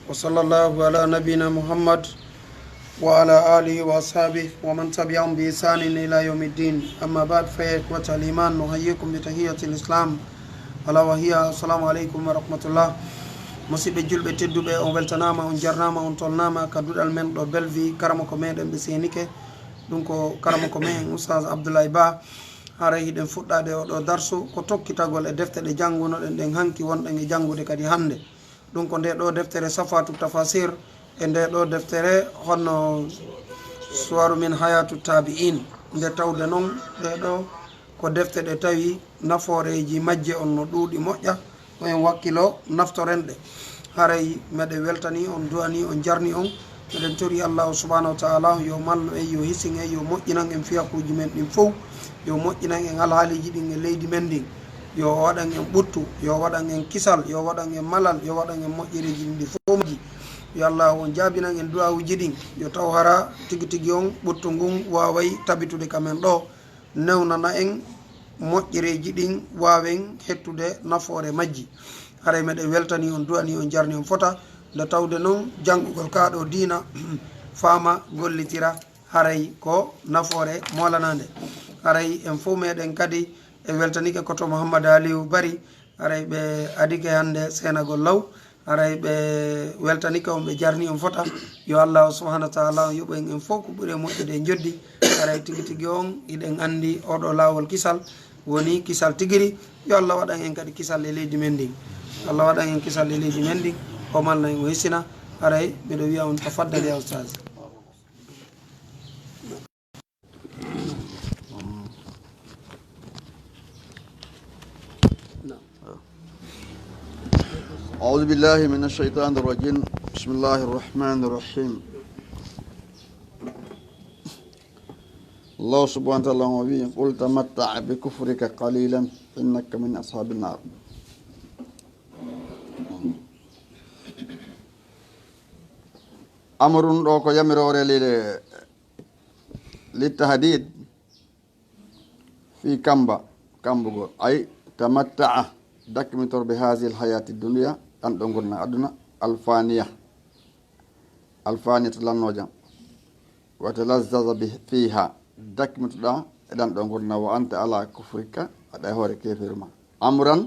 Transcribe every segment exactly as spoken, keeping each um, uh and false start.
وصلى الله على نبينا محمد وعلى آله وأصحابه ومن تبعهم بإحسان إلى يوم الدين. أما بعد، فيا إخوة الإيمان، نحييكم بتحية الإسلام، ألا وهي السلام عليكم ورحمة الله. Musidɓe julɓe tedduɓe, on weltanaama, on jarnaama, on tolnaama ka duɗal men ɗo Bellevue, karamoko meɗen ɓe seenike. Ɗum ko karamoko men Oustaz Abdoulaye Ba. Haray hiɗen fuɗɗaade oɗo darsu ko tokkitagol e defte ɗe janngunoɗen ɗen hanki, wonɗen e janngude kadi hannde. Ɗum ko nde ɗo deftere Safwatu Tafasir, e nde ɗo deftere honno Suwaru min Hayatu Tabi'in. Nde tawde noon ɗe ɗo ko defte ɗe tawi nafooreeji majje on no ɗuuɗi moƴƴa, ko en wakkilo naftoren ɗe. Haray meɗen weltani on, du'ani on, jarni on. Meɗen tori Allahu subhanahu wa ta'ala yo mallu en, yo hisin en, yo moƴƴinan en fiyakuuji men ɗin fow, yo moƴƴinan en alhaaliiji ɗin e leydi men ndin, yo waɗan en ɓuttu, yo waɗan en kisal, yo waɗan en malal, yo waɗan en moƴƴereeji ɗin ɗi fow majji. Yo Allahu on jaabinan en du'aawuuji ɗin, yo taw hara tigi tigi on ɓuttu ngun waaway tabitude ka men ɗo, newnana en moƴƴereeji ɗin, waawen hettude nafoore majji. Haray meɗen weltani on, du'ani on, jarni on fota, nde tawde noon janngugol kaa ɗo diina faama, gollitira, haray ko nafoore moolanaande. Haray en fof meɗen kadi e weltanike koto Mouhammad Aliou Bari, haray ɓe adike hannde seenagol law, haray ɓe weltanike on, ɓe jarni on fota. Yo Allahu subhanahu wa ta'ala on yoɓu en, en fof ko ɓuri e moƴƴude e njoddi. Haray tigi tigi on, hiɗen anndi oɗo laawol kisal woni kisal tigiri. Yo Allah waɗan en kadi kisal e leydi men ndin. Allah waɗan en kisal e leydi men ndin. O malna en, o hisina. Haray miɗo wiya on, tafaddal ya ustaz. أعوذ بالله من الشيطان الرجيم. بسم الله الرحمن الرحيم. الله سبحانه وتعالى يقول: "تمتع بكفرك قليلا إنك من أصحاب النار." Amrun ɗo ko yamiroore lile littahdid fi kamba, kambugol. Ay, tamatta'a, dakmitor bi hazil hayati dunya, ɗan ɗo ngurna aduna, alfaniya, alfaniya to lannoja. Wa talazzaza bi fiha, dakmitoɗa e ɗan ɗo ngurna, wa anta ala kufrika, aɗa e hoore keferu ma. Amran,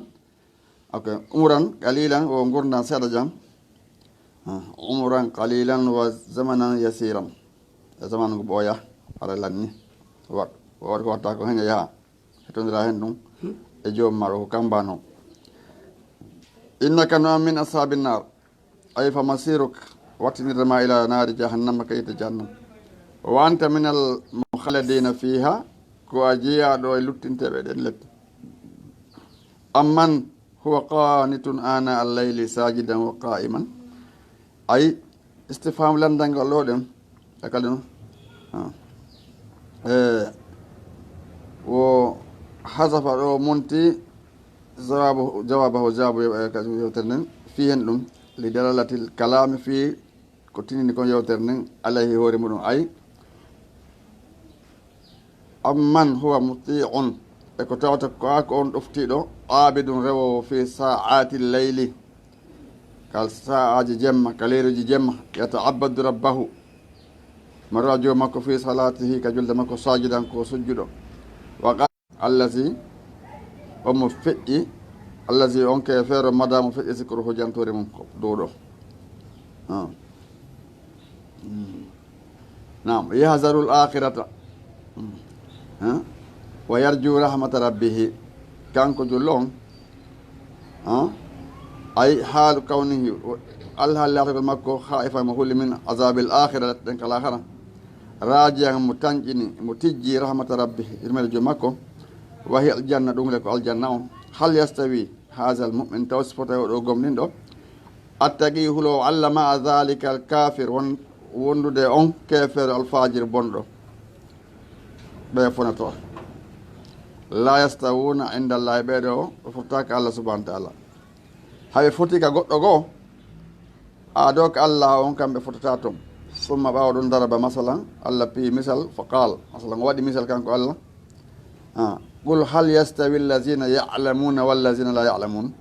ok, umran qalilan, o ngurdan seeɗa jam. Ah, umran qalilan wa zamanan yasiran. E zaman ngu ɓooya, ara lanni. Waɗ, waɗ ko watta ko hen yaha. Hetondira hen ɗum e joom maɗo ko kambano. Innaka no min ashabin nar. Ay fa masiruk, wattinirde ma ila naari jahannama, ka yiite jahannama. Wa anta min al mukhalladina fiha, ko a jeyaɗo e luttinteɓe ɗen lepte. Amman huwa qanitun ana al layli sajidan wa qa'iman. Ay, istifham landal ngal ɗo ɗen, e kadi no? Ah. Eh, wo hazafa ɗo monti jawabu, jawabahu, jawabu yew-, eh, ka yewtere nden, fi hen ɗum, li dalalatil kalami fi ko tinini kon yewtere nden, alayhi hoore muɗum, ay, amman huwa muti'un, e ko tawata ko a ko on ɗoftiiɗo, abidun rewowo fi sa'ati leyli, ka sa'aji jemma, ka leeruji jemma, yata'abbadu rabbahu, maro joom makko fi salatihi, ka julde makko, sajidan ko sujjuɗo. Wa qa-, allazi, omo feƴƴi, allazi, on ke feero mada mo feƴƴi, sikru hujjantoore mum ko dow ɗo. Ah. Mm. Naam, yahzarul akhirata. Mm. Ha? Wa yarju rahmata rabbihi. Kanko jullo on, ha? Ay haalu kawnihi, alhaali laatagol makko, khaifan mo huli min azabil akhirati, ɗen ka lahara. Rajiyan mo tanƴini, mo tijji rahmata rabbihi, yurmeede joom makko. Wa hiya aljanna, ɗum le ko aljanna on. Hal yastawi hazal mu'min, taw si fota e oɗo gomɗinɗo, attaqi, hulowo Allah, ma'a dhalika al kafir, won-, wondude on keefeero alfajir bonɗo. Ɓe fonoto. La yastawuna inda Allahi, ɓe ɗo fotaaka Allah subhanahu wa ta'ala. Haɓe foti ka goɗɗo goo, a do ka Allah on, kamɓe fotata ton. Summa, ɓaawo ɗum, daraba masalan, Allah piyi misal, fa qal, masalan, o waɗi misal kanko Allah. Ah, qul hal yastawi allazina ya'lamuna wallazina la ya'lamun?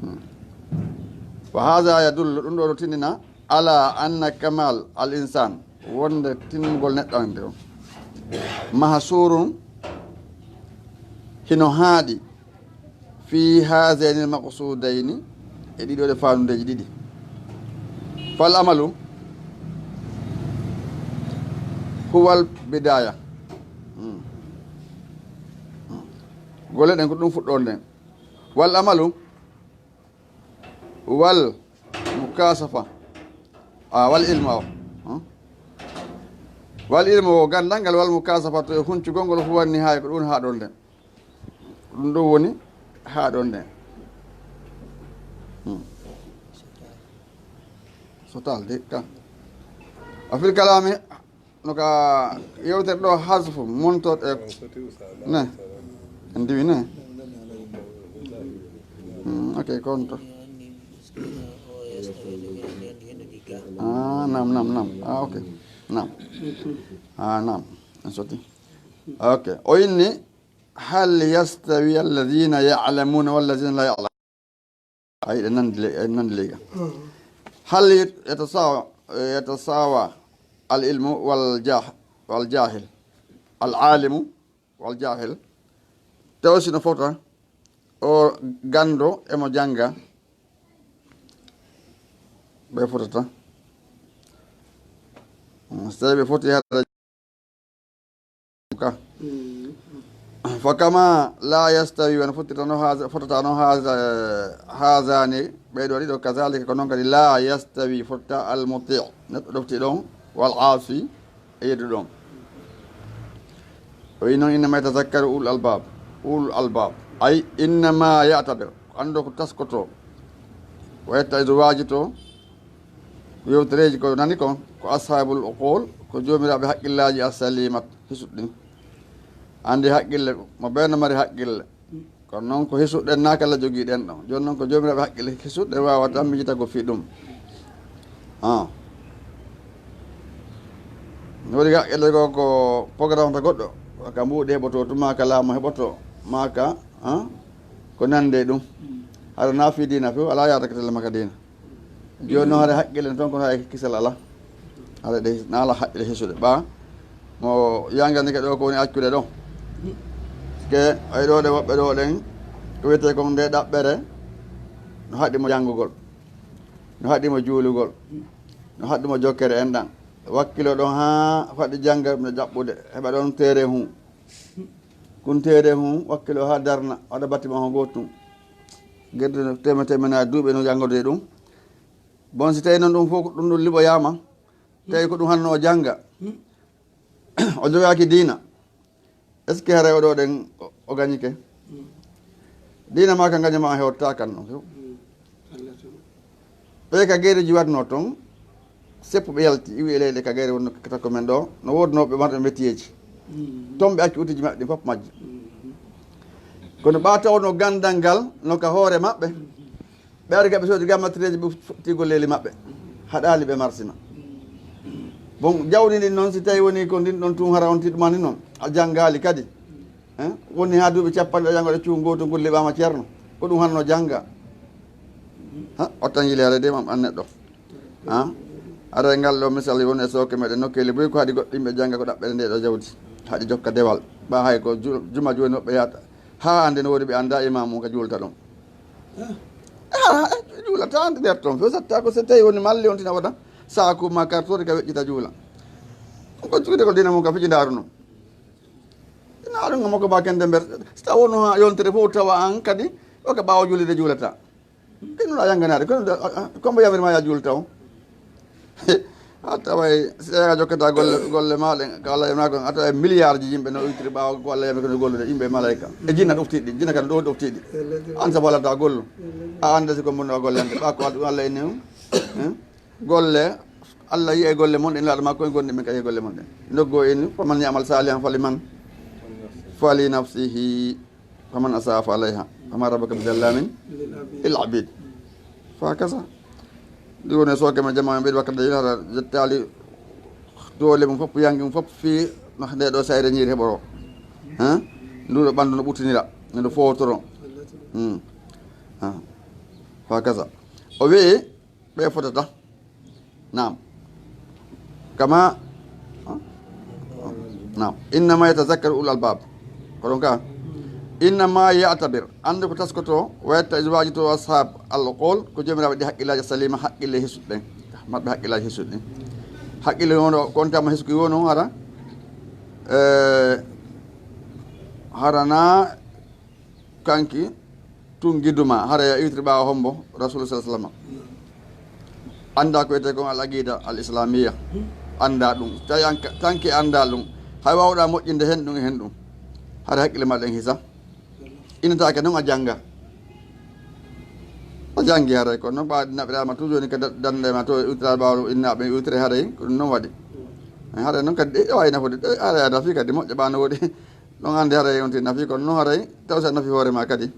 Hmm. Wa haza yadullu, ɗum ɗo no tindina, ala anna kamal al insan, wonde timmugol neɗɗo ande o, mahsurun, hino haaɗi, fi hazaini al maqsudayni, e ɗiɗo ɗe faandudeeji ɗiɗi. Fal amalu huwal bidaya. Hmm. Hmm. Golle ɗen ko ɗum fuɗɗoode nden. Wal amalu wal mukasafa. A, wal ilmu o. Hmm? Wal ilmu o, ganndal ngal, wal mukasafa to e huncugol ngol, huwa nihaya, ko ɗum haaɗoode nden. Ɗum ɗo woni haaɗoode nden. Hmm. So taalde ka. A fil kalami, no ka yewtere ɗo hasfu, monto e ne. En diwi ne. Hmm, ok, konto. Ah, nam, nam, nam. Ah, ok. Nam. Ah, nam. En sotti. Ok. O inni, hal yastawi alladhina ya'lamuna walladhina la ya'lamun. Ay, ɗe nandi le-, ɗe nandi lega. Hal yatasawa, yatasawa al ilmu wal jah-, wal jahil. Al alimu wal jahil. Taw si no fota o ganndo e mo jannga. Ɓe fotata. So tawi ɓe foti hara ka. Mm. Fa kama la yastawi, wano fottirta no haza, fotata no haza, hazani, ɓe ɗo ɗiɗo, kazalika, ko noon kadi, la yastawi, fotta al muti, neɗɗo ɗofti ɗon, wal asi, e yeddu ɗon. O wi noon, innama yatazakkaru ulul albab, ulul albab. Ay, innama yatabiru, ko anndo ko taskoto. Wa yatta'izu, waajito, yewtereeji ko nani kon, ko ashabul uqul, ko joomiraaɓe haqqillaaji as-salimat, hisuɗi ɗin. Anndi haqqille, mo bee no mari haqqille. Kono noon ko hisuɗen naa kala jogii ɗen ɗon. Jooni noon ko joomiraaɓe haqqille hisuɗe waawata miijitagol fii ɗum. Ah. No waɗi haqqille ko, ko programme ta goɗɗo, ka mbuuɗi heɓotoo tuma, ka laamu heɓotoo, maa ka, ah, ko nande e ɗum. Hara naa fii diina few, alaa yaata ka telle maa ka diina. Jooni noon, hara haqqille toon, kono hay kisal alaa. Hara ɗe, na alaa haqqille hisude. Ɓaa, mo yanganike ɗo ko woni accude ɗo. Ke, ay ɗo ɗe woɓɓe ɗo ɗen, ko wiyetee kon nde ɗaɓɓere, no haɗi mo janngugol, no haɗi mo juulugol, no haɗi mo jokkere enɗan. Wakkilo ɗon haa faɗi jannga no jaɓɓude, heɓa ɗon teere hun. Kun teere hun, wakkilo haa darna, waɗa bâtiment ho gootum. Gerte no teema teema na duuɓe no janngode ɗum. Bon, si tawi noon ɗum fof ko ɗum ɗum liɓoyaama, tawi ko ɗum hanno o jannga, o jogaaki diina, est-ce que haray oɗo ɗen o, o gañike? Diina maa ka gaña maa hewta kan noon few. Ɓe ka geereji waɗno toon, seppuɓe yalti, iwi e leyɗe ka geere wonno takko men ɗo, no woodnooɓe marɓe mettiyeeji. Toon ɓe acci utiji maɓɓe ɗin fof majji. Kono ɓa tawno ganndal ngal no ka hoore maɓɓe, ɓe ari ka ɓe soodi ga matériel ji ɓe fuɗɗi golleeli maɓɓe. Haɗaali ɓe marsima. Bon, jawdi ndin noon, si tawi woni ko ndin ɗon tun hara on tiɗumani noon, a janngaali kadi. Hein? Woni haa duuɓi capanɗe o janngoɗo cuuɗi gooto ngol liɓaama ceerno. Ko ɗum hanno jannga. Ha? Ottan yileere de mam an neɗɗo. Ha? Aray ngal ɗo misal woni e sooke meɗen nokkeeli boy ko haɗi goɗɗo yimɓe jannga ko ɗaɓɓere nde ɗo jawdi. Haɗi jokka dewal. Ɓa hay ko ju-, juma jooni woɓɓe yahata. Haa hannde no woodi ɓe annda imaamu ka juulta ɗon. Ah, juulata nder ton. Few satta ko so tawi woni malli on tina wota. Saaku ma kartori ka weƴƴita juula. Ko juude ko dina mum ka fiji ndaaru non. Ina ɗum mo ko ba kende mber. Si taw wonno ha yontere fof tawa an kadi o ka ɓaawo juulirde juulata. Ɗum ɗum a yanganaade. Kono, a, a, ko mbo yamir ma ya juul taw. A taway, si tawi a jokkata golle, golle ma ɗen, ko Allah yamna kon, a taway milliard ji yimɓe no ittiri ɓaawo ko Allah yamir kono gollude, yimɓe e malaika. E jinna ɗoftiɗi, jinna kan ɗo ɗoftiɗi. An sabu Allah ta gollu. A annda si ko mbo no golle ande, ɓa ko Allah inni. Hein? Golle, Allah yi'ay golle mon ɗen, laaɗo ma koye gonɗi min kadi e golle mon ɗen. Noggo en, faman ya'mal salihan fali man? Fali nafsihi. Faman asaa fa alayha. Fama rabbuka bi zallamin lil abid. Fa kasa. Ɗi woni sooke men jama men ɓeydi wakkati de hara jettaali doole mum fof, yangi mum fof fii no nde ɗo sayre ñiiri heɓoro. Hein? Ndu ɗo ɓanndu no ɓuttinira, no fowtoro. Hmm. Ha. Fa kasa. O wi'i, ɓe fotata. Naam. Kama, naam. Innama yatazakkaru ulul albab. Ko ɗon ka? Innama ya'tabir. Anndu ko taskoto, wa yatta'iz waajito ashab al uqul, ko joomiraaɓe ɗi haqqillaaji salima, haqqille hesuɗi ɗen. Marɓe haqqillaaji hesuɗi ɗin. Haqqille wono, ko on tama hesuki wono hara. Eh, hara na kanki tun giduma, hara ya iwtiri ɓaawo hombo, Rasul sallallahu alaihi wasallam. Annda ko wiyetee kon al aqida al islamiyya. Annda ɗum. Tawi an ka-, tanki annda ɗum. Hay wawɗa moƴƴinde hen ɗum e hen ɗum. Hara haqqille ma ɗen hisa. Innataake noon a jannga. A janngi haray, kono noon ɓaawo ɗi naɓiraama tun jooni ka da-, dannde ma to e iwtiraade ɓaawo ɗum inna ɓe iwtire haray, ko ɗum noon waɗi. Haray noon kadi ɗe wawi nafude, ɗe haray a nafi kadi moƴƴa ɓaano woɗi. Ɗon anndi haray on ti nafi, kono noon haray taw si a nafi hoore ma kadi.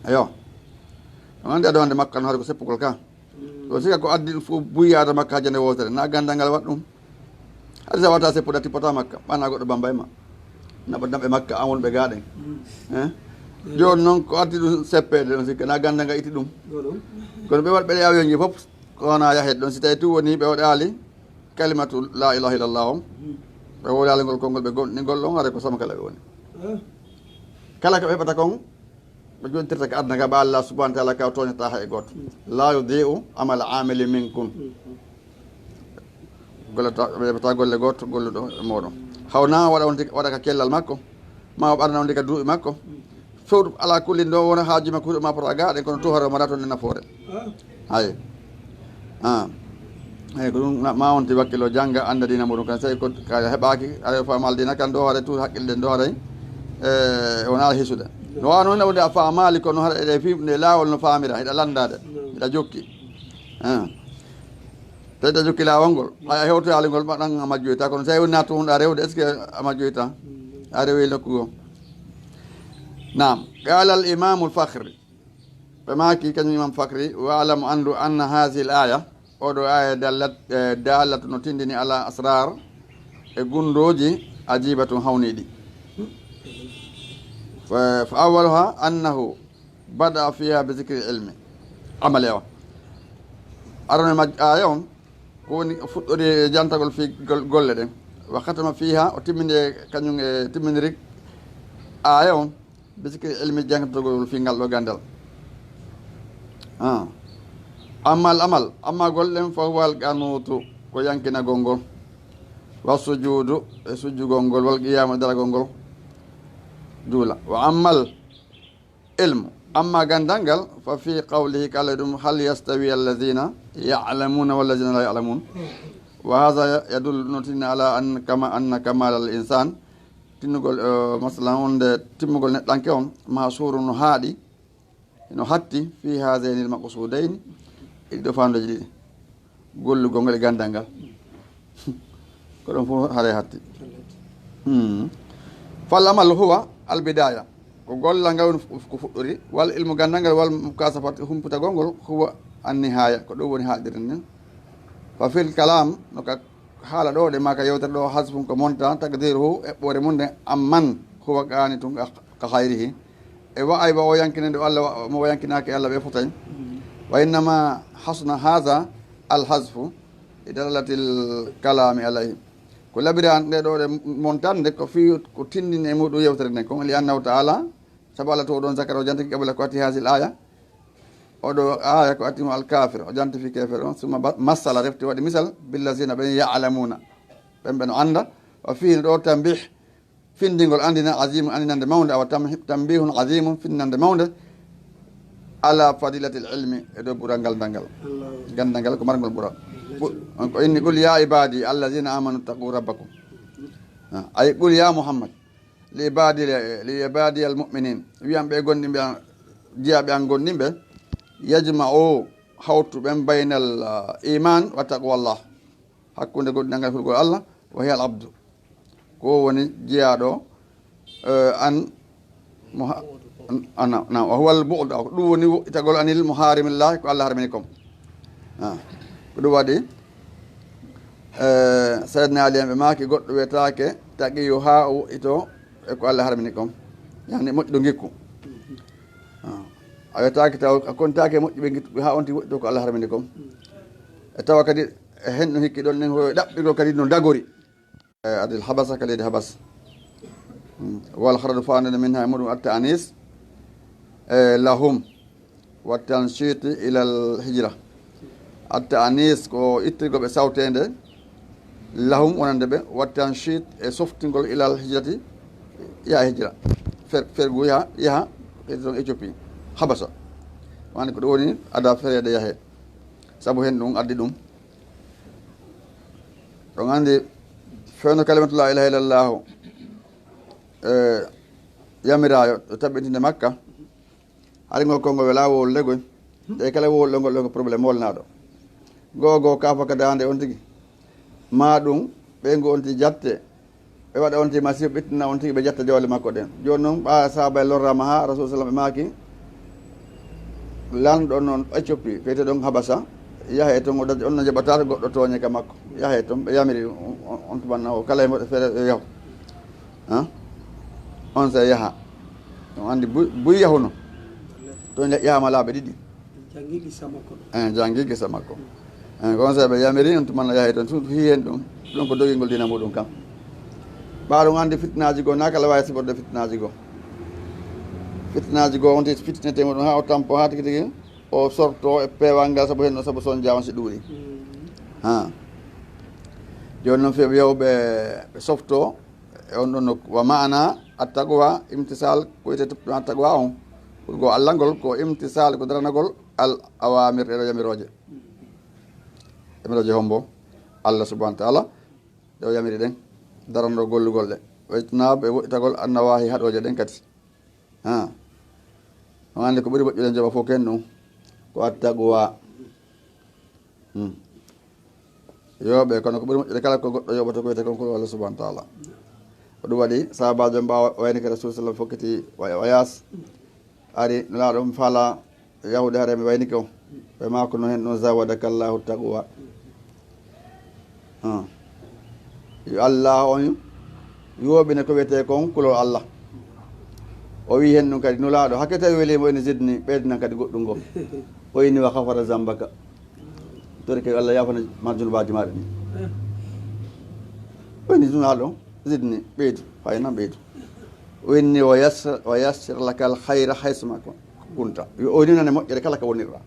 Ayo. Ɗon anndi a ɗowande makka no haray ko seppugol ka. To sika ko addi ɗum fof buy yaada makka ha jande wootere, na gandal ngal waɗ ɗum. Hade sa wata seppuɗa tippata makka, ɓana goɗɗo bambay ma. Naɓa naɓe makka an wonɓe gaɗen. Eh? Jooni noon ko addi ɗum seppeede ɗon sikka, na gandal ngal itti ɗum. Kono ɓe waɗ ɓe avion ji fof, ko wona yahed ɗon, si tawi tun woni ɓe waɗali kalimatu la ilaha illallah on. Ɓe wowlali ngol konngol ɓe gonɗingol ɗon, haray ko sama kala ɓe woni. Kala ko ɓe heɓata kon, ɓe jontirta ka aduna ka, ɓe Allah subhanahu wa ta'ala ka o tooñata hay gooto. La yudi'u amala amilin minkum. Gollata, ɓe heɓata golle gooto golluɗo e mooɗon. Hawna waɗa on, waɗa ka kellal makko, ma o ɓarna on ka duuɓi makko. Fewɗo ala kulli ndo wona haaju makko huɗo ma pota gaɗen, kono to haro mara toon e nafoore. Hay. Ah. Hay ko ɗum na-, ma wonti wakkilo jannga annda diina muɗum kan, sey ko ka heɓaaki, ayo faamaali diina kan ɗo haray, tout haqqille ɗen ɗo haray, eh, wona hisude. No wano wonde a faamaali, kono haray eɗe fi-, nde laawol no faamira, hiɗa lanndade, hiɗa jokki. Ah. Tawi hiɗa jokki laawol ngol, hay a hewtoyaali ngol, ma ɗan a majjoyta, kono sey woni naatu hunɗa rewde, est-ce que a majjoyta? A rewi nokku goo. Naam. Qala al imamu al Fakhri. Ɓe maaki, kañum Imam Fakri, "Wa'lam, anndu, anna haazihil aaya, oo ɗoo aaya dallat, eh, daalatu no tindini ala asraar e gunndooji ajiibatun hawniiɗi." Fa, fa awwaluha annahu bada'a fiha bi zikri ilmi. Amale o. Arano e majj-, aaya on, ko woni fuɗɗori e jantagol fii gol-, golle ɗen. Wa khatama fiha, o timmini e kañum e timminiri aaya on. Bi zikri ilmi, jangtagol fii ngal ɗoo ganndal. Ah. Ammal amal, amma golle ɗen, fa huwa al qanuutu, ko yankinagol ngol. Wa sujuudu, e sujjugol ngol, wal qiyaamu, e daragol ngol. Juula. Wa ammal ilmu, amma ganndal ngal, fa fii qawlihi, kala ɗum, hal yastawi alladhina ya'lamuna walladhina la ya'lamun. Wa hadha yadullu, no tinna ala an kama, anna kamal al insan, tinnugol, eh, masalan, wonde timmugol neɗɗanke on, mahsurun no haaɗi, no hatti, fi hazaynil maqsudayni, e ɗiɗo faandeeji ɗiɗi, gollugol ngal e ganndal ngal. Ko ɗon fof haray hatti. Hmm. Fal amal huwa al bidaya, ko gollal ngal woni fu-, ko fuɗɗori, wal ilmu, ganndal ngal, wal mukasafat, humpitagol ngol, huwa an nihaya, ko ɗum woni haaɗirde nden. Fa fil kalam, no ka haala ɗo, de ma ka yewtere ɗo, hasfun ko monta, taqdiruhu, eɓɓoore mum nde, amman huwa qanitun ka, ka khayrihi. E wa ay wa o yankinande o Allah, wa, mo o yankinaaki Allah ɓe fotay. Wa innama hasuna haza al hasfu, e dalalatil kalami alayhi. Ko labira nde ɗo de montande ko fi, ko tindini e muɗum yewtere nden kon, li annahu ta'ala, sabu Allah to ɗon zakara o jantaki qabla ko atti hasil aya. Oɗo aya ko atti mo al kafir, o janti fi kefere on, summa ba-, masala refti waɗi misal, billazina ɓen ya'lamuna. Ɓen ɓe no annda, wa fihi ɗo tambih, findingol andina azimu, andinande mawnde, awa tam-, tambihun azimun, findinande mawnde, ala fadilatil ilmi, e dow ɓural ngal ngal. Ganndal ngal ko margol ɓural. Qu-, on ko inni, "Qul ya ibadi allazina amanu taqu rabbakum." Ah, ay, "Qul ya Muhammad, li ibadi, li ibadi al mu'minin." Wiyan ɓe gonɗinɓe an, jiyaaɓe an gonɗinɓe, "Yajma'u, hawtu ɓen, baynal, ah, iman wa taqwallah." Hakkunde goɗɗinal ngal hulgol Allah, wa hiya al abdu. Ko woni jiyaaɗo, eh, an muha-, an, ana, na, wa huwa al bu'd, ko ɗum woni woɗɗitagol anil muharimillah, ko Allah harmini kon. Ah, ko ɗum waɗi, eh, Sayyidina Ali en ɓe maaki, goɗɗo wiyetaake taqiyu haa o woɗɗito e ko Allah harmini kon. Yani moƴƴo ngikku. Ah. A wiyataake taw a kontaake moƴƴi ɓe ngittuɓe haa on ti woɗɗi ko Allah harmini kon. E tawa kadi e hen no hikki ɗon nen hoyo ɗaɓɓirgol kadi no dagori. Eh, adil habasa kadi ede habas. Mm. Wal kharadu fa'anana minha e muɗum atta anis. Eh, lahum. Wa tanshiti ilal hijra. Atta anis ko ittirgol ɓe sawtende. Lahum wonande ɓe. Wa tanshit e softingol ilal hijrati. Yaha hijra. Fer-, fergu yaha, yaha. Ɓeyde toon Éthiopie. Habasa. Wani ko ɗum woni ada ferede yahe. Sabu hen ɗum addi ɗum. On anndi fewndo kalimatu la ilaha illallahu, eh, yamiraayo ɗo taɓɓintinde Makka. Hari ngol konngol welaa wowlude goy. Ɗe kala wowlude ngol ɗon ko problème wolnaaɗo. Goo goo kaafa ka daande on tigi. Maa ɗum ɓe ngu on tigi jatte. Ɓe waɗa on tigi masiibo, ɓe ɓittina on tigi, ɓe jatta jawle makko ɗen. Jooni noon, ɓaa sahaaba en lorraama haa Rasul sallam ɓe maaki, lanɗo noon Éthiopie, feyte ɗon Habasa, yahe toon, o dañi, on no jaɓata goɗɗo tooñe ka makko. Yahe toon, ɓe yamiri on, on, on tumanna o, kala e mboɗo feere yo yahu. Han? On sa yaha. On anndi buy, buy yahuno. Toon yahaama laaɓe ɗiɗi. Janngi qissa makko ɗo. En janngi qissa makko. En ko on saɓe yamiri on tumanna yahay toon, tun fi hen ɗum. Ɗum ko dogingol diina muɗum kam. Ɓaa ɗum anndi fitinaaji goo, naa kala waawi siɓorde fitinaaji goo. Fitinaaji goo, on tigi fitinetee muɗum haa o tampo, haa tigi tigi o sorto e peewal ngal, sabu hen ɗum, sabu sonja on si ɗuuɗi. Mm. Ha. Jooni noon, fii ɓe yahu ɓe, ɓe softo, e on ɗon nokku. Wa maana at-taqwa, imtisal, ko wiyetee taqwa on. Ko Allah ngol, ko imtisal, ko daranagol al awamir, ɗeɗo yamirooje. Yamirooje hombo? Allah subhanahu wa ta'ala, ɗe o yamiri ɗen, daranoo gollugol ɗe. Wa ijtinab, e woɗɗitagol annawahi, haɗooje ɗen kadi. Ha. On anndi ko ɓuri moƴƴude joɓa fof ken ɗum, ko at-taqwa. Hmm. Yooɓe, kono ko ɓuri moƴƴude kala ko goɗɗo yooɓata ko wiyetee kon ko Allah subhanahu wa ta'ala. Ko ɗum waɗi sahaabaajo mbaawa waynike Rasul sallam fokkiti wa-, wayas. Ari, Nulaaɗo, mi faalaa yahude hara mi waynike on. Ɓe maako no hen ɗum, zawadaka Allahu taqwa. Ah. Yo Allah on yooɓine ko wiyetee kon kulol Allah. O wii hen ɗum kadi, Nulaaɗo, hakke tawi weli mo ene zidni, ɓeydinan kadi goɗɗum ngoo. O inni, wa ghafara zambaka. Torike yo Allah yaafana ma junubaaji maaɗa ɗi. O inni, Nulaaɗo, zidni, ɓeydu, faynan ɓeydu. O inni, wa yassir, wa yassir lakal khayra haysuma kun-, kunta. Yo o ninane moƴƴere kala ka wonirɗa.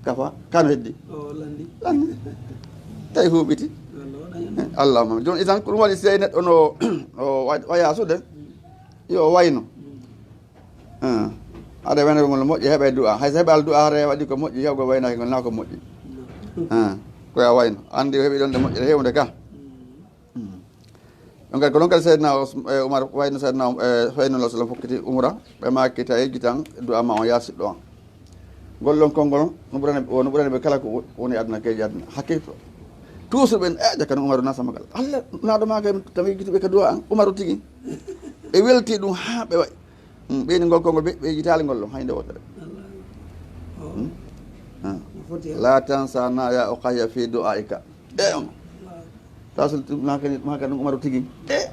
Kafa, kano heddi. O landi. Landi. Tawi huuɓiti. Allah waɗa hen. Eh, Allahumma. Jooni, isan, ko ɗum waɗi si tawi neɗɗo no, o wa-, waya suude, yo o wayno. Mm. Ah. Aɗa waynagol ngol moƴƴi, heɓay du'a. Hay so heɓaali du'a, hara waɗi ko moƴƴi, hewgol waynaaki ngol, na ko moƴƴi. Mm. Ah. Ko ya wayno. Anndi o heɓi ɗon de moƴƴere hewnde ka. Mm. Hmm. Ɗon kadi ko ɗon kadi Seydina Os-, eh, Umar wayno Seydina, eh, Seydina Rasul fokkiti umra, ɓe maaki tawi yejjitan du'a ma on ya siɗɗo an. Ngol ɗon konngol no ɓurani, no ɓurani ɓe kala ko wo-, woni aduna, keeji aduna. Hakke to. Toujours ɓen, eh, jakkan Umaru na sama kala. Allah, naaɗo maaka en, tawi yejjiti ɓe ka du'a an, Umaru tigi. Ɓe welti ɗum haa ɓe waɗi. Hmm, ɓeyni ngol konngol ɓe, ɓe yejjitaali ngol ɗon, hay nde wootere. Allah. Hmm? Ah. Foti. La tansana ya ukhayya fi du'aika. Eh, on. Allah. Tasul tu, maka ni, maka ni Umaru tigi. Eh,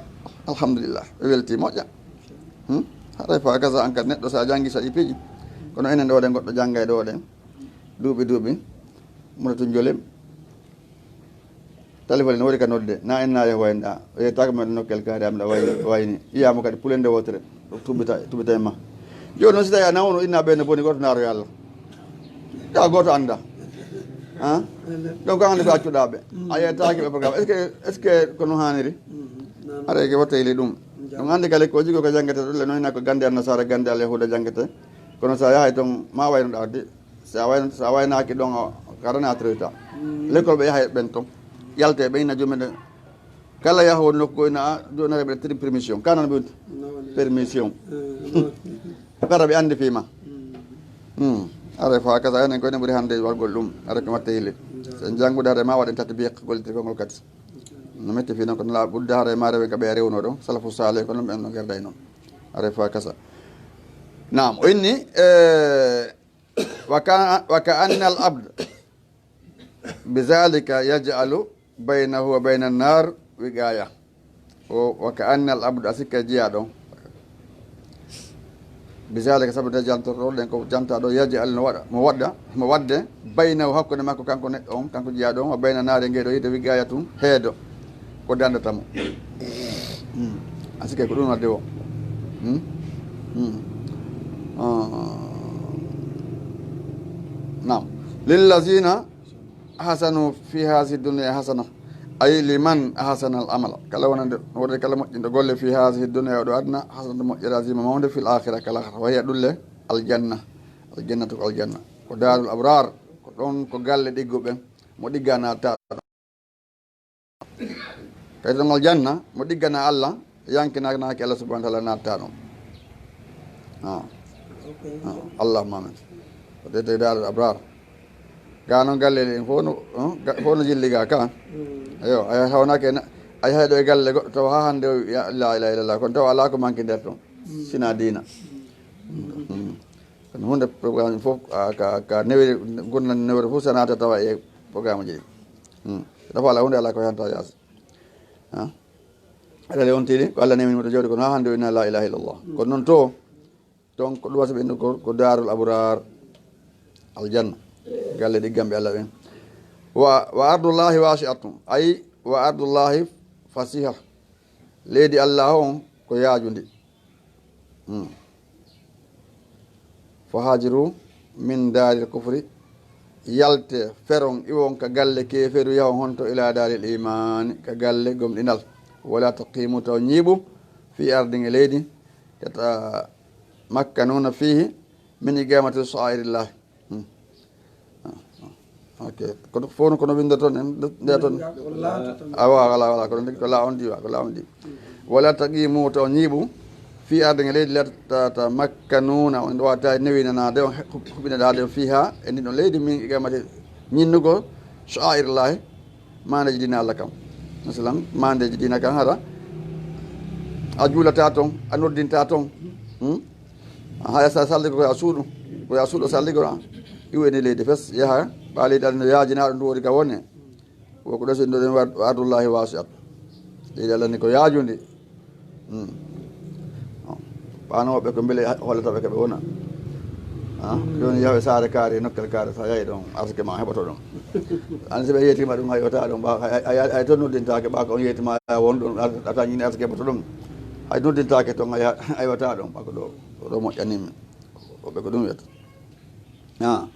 alhamdulillah. Ɓe welti moƴƴa. Hmm? Haray fa kaza an kadi neɗɗo sa janngi sa ƴeppiji. Kono enen ɗo ɗen goɗɗo janngay ɗo ɗen. Duuɓi, duuɓi. Mura to njolem. Téléphone ne woni ka nodde. Na en na yahu waynɗa. O yettaaka men nokkel kaari am ɗa wayni, wayni. Iyamo kadi pulende wotere. Ɗo tubita, tubita e ma. Jooni noon si tawi a nawno inna ɓe no boni goto naaro yo Allah. Tawa gooto annda. Han? Donc, an annda ko accuɗaa ɓe. Mm. A yettaaki ɓe programme. Est-ce que, est-ce que ko no haaniri? Mm, non, non. Haray ko watta yili ɗum. Jam. Ɗum anndi ka lekkolji ko, ko janngete ɗum, le noon ina ko gannde Annasaara, gannde Alyahuuda janngete. Kono so a yahay toon, ma wayno ɗaade. So a wayno, so a waynaaki ɗoon, a, ka rana a trewta. Mm. L'école ɓe yahay ɓen toon. Yalte ɓe ina jomede. Kala yahowo nokku ina, a, jooni hara ɓe tri-, permission. Ka noon ɓe woni? Non, non. Permission. Mm, non. Kara ɓe anndi fii ma. Mm. Hmm. Haray fa kasa enen ko enen ɓuri hannde waɗgol ɗum. Haray ko watta yille. Mm. So en janngude haray ma waɗen tatbiq gollirgol ngol kadi. No metti fii noon ko nala ɓurda haray ma rewe ka ɓe rewno ɗo. Salafu salih ko noon ɓen no gerday noon. Haray fa kasa. Naam, o inni, eh, wa ka, wa ka anna al abd. Bizalika yaj'alu baynahu wa bayna nar wiqaya. O, wa ka anna al abd, a sikka jiyaaɗo. Bi zalika, sabu nde jantorɗo ɗen ko janta ɗo, yaj'al, no waɗa, mo waɗda, mo waɗde, baynahu, hakkunde makko kanko neɗɗo on, kanko jiyaaɗo on, wa bayna naari, ngee ɗo yiite, wiqaayatun, heedo, ko dandata mo. Hmm. A sikkay ko ɗum wadde o. Hmm? Hmm. Ah. Naam. Lillazina ahsanu fi hazihi dunya hasana. Ay liman ahsana al amala. Kala wonande, wonande kala moƴƴinɗo golle fi hazihi dunya, oɗo aduna, hasanatu, moƴƴere, azima, mawnde, fil akhirah, kala akhirah. Wa hiya ɗulle aljanna. Aljannatu ko aljanna. Ko daarul abrar. Ko ɗon ko galle ɗigguɓe. Mo ɗigga naata. Kadi ɗon aljanna, mo ɗiggana Allah, yankinanaaki Allah subhanahu wa ta'ala natta ɗon. Ah. Ah, Allahumma amin. Ko ɗe tawi daarul abrar. Ga noon galleeji ɗin fof no, hmm, ga-, fof no jilli ga ka. Mm. Eyo, a yahat hawnaaki e na-, a yahay ɗo e galle goɗɗo taw haa hannde o wiya la ilaha illallah, kono taw alaa ko manki nder ton. Mm. Sina diina. Mm. Mm. Kono huunde programme fof, a, ka, ka newere, gurdam newere fof so naata tawa e programme ji ɗi. Mm. Dafa alaa huunde alaa ko yanta yaasi. Ha? Alaa on tili, ko Allah newini mo to jawdi kono haa hannde o wiya la ilaha illallah. Mm. Kono noon to, donc, ko ɗum wasa ɓe innde ko, ko daarul abrar, aljanna. Galle ɗigganɓe Allah ɓen. Wa, wa ardullahi wasi'atun. Ay, wa ardullahi fasiha. Leydi Allah on ko yaajundi. Hmm. Fa hajiru min daaril kufri. Yalte, feron, iwon ka galle keeferu, yahon honto ila daaril imaani, ka galle gomɗinal. Wala taqimu, taw ñiiɓu, fi ardin, e leydi, tata makkanuuna fiihi min iqaamati sha'airillahi. Hmm. Ah, ah. Ok. Kono fof no, kono winnda toon en, nde toon. Awa, wala, wala, kono ndeke ko la on diwa, ko la on di. Wala taqimu, taw ñiiɓu, fi ardin, e leydi, la ta, ta makkanuuna, on ɗowata newinanaade, on huɓinanaade, on fiiha, e ndin ɗon leydi, min iqaamati, ñinnugol, sha'airillahi, maandeeji diina Allah kam. Masalan, maandeeji diina kam hara, a juulata toon, a noddinta toon. Hmm? Haya sa salligo ko ya suuɗu, ko ya suuɗo salligo na. Iwene leydi fes, yaha, ɓa leydi Allah no yaajinaaɗo ndu woni ka wone. Wo ko ɗo so ɗo wa ardullahi wasi'at. Leydi Allah ni ko yaajundi. Hmm. Ɓanooɓe ko mbele hollata ɓe ko ɓe wona. Ah, jooni yahoy saare kaari, nokkel kaari, so a yahi ɗon, arsike ma heɓoto ɗon. An si ɓe yeetima ɗum, hay wota ɗon, ɓa, hay, hay, hay to noddintaake, ɓa ko on yeetima won ɗon, a, a tañini arsike heɓoto ɗon. Hay noddintaake ton, hay, hay wota ɗon, ɓa ko ɗo, ko ɗo moƴƴanimi. Woɓɓe ko ɗum wiyata. Ah,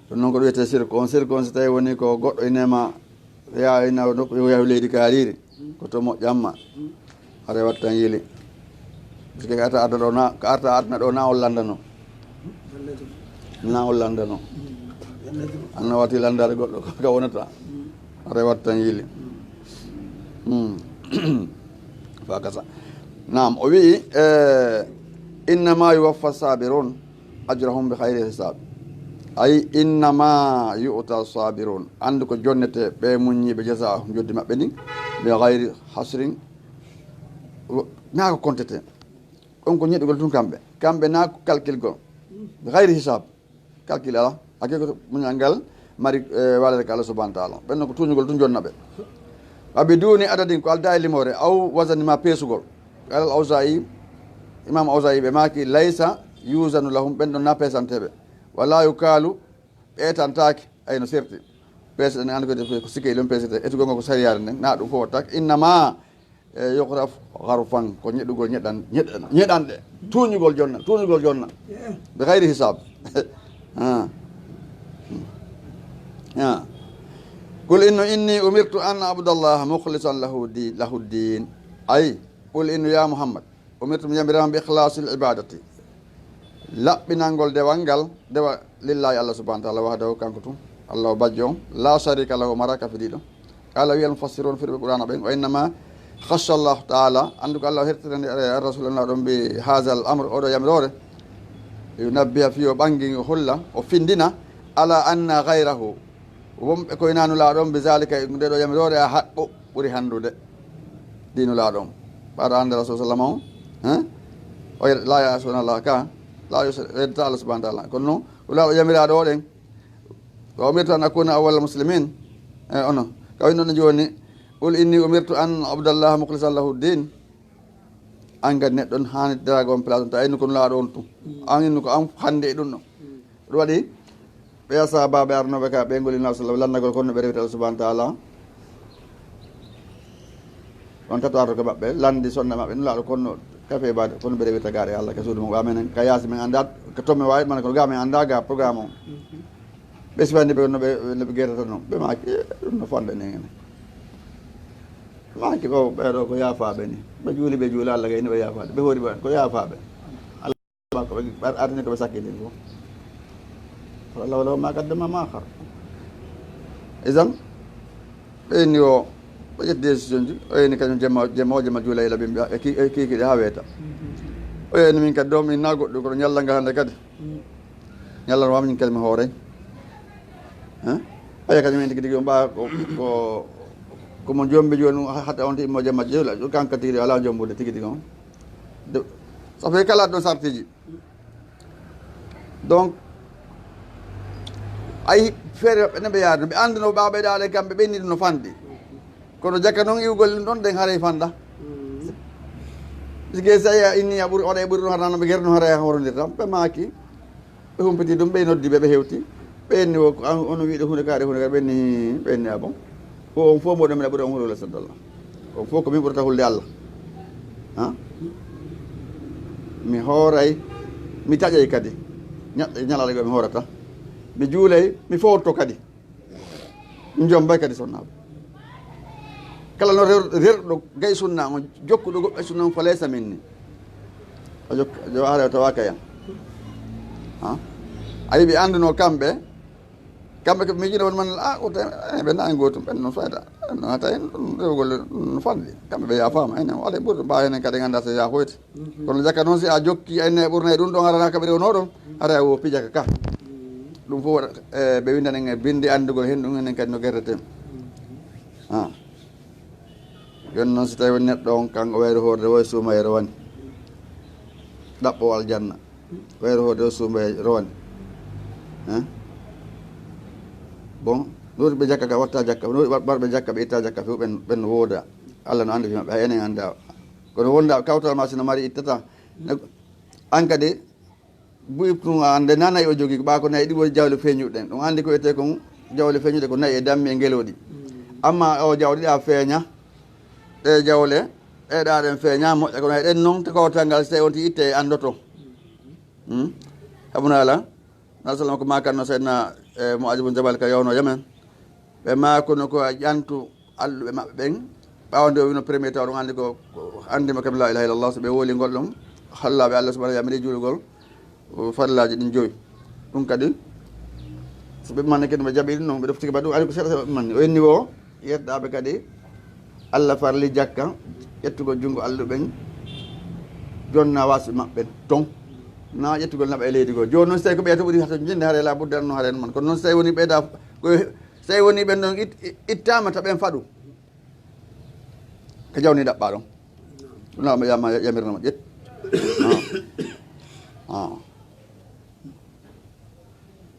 ɗum noon ko ɗum wiyetee sirku. On sirku on, so tawi woni ko goɗɗo ine ma, yaa ina nokku, yo yahu leydi kaariiri, ko to moƴƴamma. Hara wattan yili. Parce que arta aduna ɗo na, ko arta aduna ɗo na on lanndano. Na on lanndano. An na wati lanndaade goɗɗo ka wonata. Hara wattan yili. Hmm. Fa kasa. Naam, o wi'i, eh, innama yuwaffa sabirun ajrahum bi khayri hisab. Ay, innama yu'ta sabirun. Anndu ko jonnete ɓe muññiiɓe, jaza, njoddi maɓɓe ndin, bi khayri hasrin. Wo-, naa ko kontete. On ko ñeɗugol tun kamɓe. Kamɓe naa ko kalkilgol. Bi khayri hisab. Calcul alaa. Haqiiqa muñal ngal mari, eh, valeur ka Allah subhanahu wa ta'ala. Ɓen non ko tuuñugol tun jonna ɓe. Wa biduni adadin, ko aldaa e limoore, aw wazani ma peesugol. Qala al-Awza'i, Imam Awza'i ɓe maaki, laysa yuzanu lahum, ɓen ɗon na peesanteeɓe. Wala yukalu, ɓe etantaake, ay no serti. Peese ɗen anndi ko, ko sikke ɗon peesete, etugol ngol ko sariyaare nden, na ɗum fof wattaake. Innama e yuqraf gharfan, ko ñeɗugol ñeɗan-, ñeɗan-, ñeɗanɗe. Tuuñugol jonna, tuuñugol jonna. Bi khayri hisab. Ah. Ah. Qul inna inni umirtu an a'budallaha mukhlisan lahu di-, lahu din. Ay, qul inna ya Muhammad, umirtu, mi yamiraama bi ikhlasil ibadati. Laɓɓinangol dewal ngal, dewa lillahi Allah subhanahu wa ta'ala wahdahu, kanko tun. Allah o bajjo on. La sharika lahu, mara kafidiiɗo. Qala, wiya al-mufassirun, firɓe Qur'aana ɓen, wa innama khassa Allahu ta'ala, anndu ko Allah hertirani, eh, ar-rasul, Nulaaɗo on, bi haazal amr, oɗo yamiroore, yunabbiha, fii o ɓangi, o holla, o findina, ala anna ghayrahu, wonɓe ko hinaa Nulaaɗo on, bi zalika, e nde ɗo yamiroore, a haqqu, ɓuri hanndude. Di Nulaaɗo on. Ɓaaɗo annde Rasul sallallahu alayhi wa sallam on, hein? O yed-, la ya'suna Allah ka, la yus-, yeddata Allah subhanahu wa ta'ala. Kono non, Nulaaɗo yamiraaɗo o ɗen, wa umirtu an akuna awwalal muslimin. Eh, ono. Ka woni non jooni, qul inni umirtu an a'budallaha mukhlisan lahu din. An kadi neɗɗo on haani daraago on place on, tawa innu ko Nulaaɗo on tun. An innu ko an hannde e ɗum ɗon. Ɗum waɗi ɓe ashaabaaɓe arnooɓe ka ɓe ngoli Nabi sallallahu alaihi wasallam lanndagol kon no ɓe rewita Allah subhanahu wa ta'ala. On tato arɗo ko maɓɓe, lanndi sonna maɓɓe, Nulaaɗo kon no kafe baade, kono ɓe rewita gaare Allah ka suudu mum. Amen, ka yaasi men anndaa, ka tomme waawi, mana kono ga men anndaa ga programme on. Ɓe sifani ɓe no ɓe, no ɓe gerata non. Ɓe maaki, "Eh, ɗum no fonda enen enen." Ɓe maaki, "O, ɓee ɗoo ko yaafaaɓe ni. Ɓe juuli, ɓe juula Allah gay ni ɓe yaafaaɓe. Ɓe hoori ɓe ko yaafaaɓe." Allah ba ko ɓe ar-, arni ko ɓe sakkiti ko. Wala wala ma qaddama ma akhar. Idan, ɓe ni o, ɓe ƴetti décision ji, o yani kañum jemma, jemma o jemma juula ila ɓe mbiya, e ki-, e kiikiiɗe haa weeta. O yani min kadi ɗo, min na goɗɗum, kono ñalla ngal hannde kadi. Ñalla no wami min kadi mi hoore. Hein? Aya kañum en tigi tigi on ɓa ko, ko, ko mo jombi jooni hatta on ti mo jemma jeewla, kanka tigi alaa jombude tigi tigi on. De, ça fait kala ɗon sartiji. Donc, ay feere maɓɓe ne ɓe yaade, ɓe annduno ɓaaɓe ɗaale kamɓe ɓenni ɗum no fanɗi. Kono jakka noon iwgol ɗum ɗon, ɗen haray fanda. Sike sa a inni a ɓuri, waɗa e ɓuri ɗum hara no ɓe gerno hara horondirta. Ɓe maaki, ɓe humpiti ɗum, ɓe noddi ɓe, ɓe hewti. Ɓe enni o, ko an, on wiide hunde kaare, hunde kaare, ɓe enni, ɓe enni a bon. Ko on fof mboɗo mbiɗa ɓuri on hulde sadda Allah. On fof ko min ɓurata hulde Allah. Ha? Mi hooray, mi taƴay kadi. Ña-, ñalaɗe goo mi hoorata. Mi juulay, mi fowto kadi. Min jombay kadi sonnaaɓe. Kala no rew-, rerɗo gay sunna on, jokkuɗo goɗɗo e sunna on, fa laysa minni. O jokk-, jo are o tawaka yan. Ha? Ayi ɓe annduno kamɓe, kamɓe ko miijino won man, ah, o tawi, eh, ɓe nayi gootum, ɓen no fayda. No tawi ɗum rewgol no fanɗi. Kamɓe ɓe yaafaama, enen o alay ɓurɗo, mbaawa enen kadi ngannda so yaafoyta. Kono jakka noon, si a jokki, ayne ɓurna e ɗum ɗon, arana kaɓe rewnoo ɗon, ara o pija ka ka. Ɗum fof waɗa, e, ɓe winndana en e binndi anndugol heen, ɗum enen kadi no gerreten. Ah. Jooni noon, so tawi woni neɗɗo on, kanko wayru hoorde, woy suumayee rowani. Ɗaɓɓo aljanna. Wayru hoorde, woy suumayee rowani. Hein? Bon, no waɗi ɓe jakka ka, watta jakka, no waɗi ɓarɓe jakka, ɓe itta jakka, fof ɓen, ɓen wooda. Allah no anndi fi maɓɓe, hay enen anndaa. Kono wonda kawtal ma sino mari ittata. An kadi, buy tun a annde na nayi o jogii, ko ɓaa ko nayi ɗiɗi woni jawle feeñuɗe ɗen. Ɗum anndi ko wiyetee kon jawle feeñuɗe ko nayi e dammi e ngelooɗi. Amma o jawɗi ɗa feeña, ɗe jawle, ɗe ɗa ɗen feeña, moƴƴa ko nayi ɗen noon, te kawtal ngal so tawi on ti itte e anndoto. Hmm? Haɓuna ala. Nabi sallam ko makanno Seydina, eh, Mu'adh ibn Jabal ka yawno Yemen. Ɓe maakuno ko a ƴantu alluɓe maɓɓe ɓen. Ɓaawo nde o wino premier taw ɗum anndi ko, ko anndi mo kam la ilaha illallah, so ɓe woli ngol ɗum, hallaaɓe Allah subhanahu wa ta'ala yamiri juulugol, o, farillaaji ɗin joyi. Ɗum kadi, so ɓe manni kadi ɓe jaɓi ɗum, ɓe ɗoftike ba ɗum, ari ko seeɗa seeɗa ɓe manni. O inni o, Yettaaɓe kadi, Allah farli jakka, ƴettugol junngo alluɓen, jonna wasɓe maɓɓe ton. Na ƴettugol naɓa e leydi goo. Jooni noon, so tawi ko ɓeya to ɓuri hata jinde, hare la budda no hare man. Kono noon, so tawi woni ɓeyda, ko, so tawi woni ɓen ɗon it-, ittaama ta ɓen faɗu. Ko jawni ɗaɓɓa ɗon. Ɗum na yama, yamirno mo ƴet. Ah. Ah.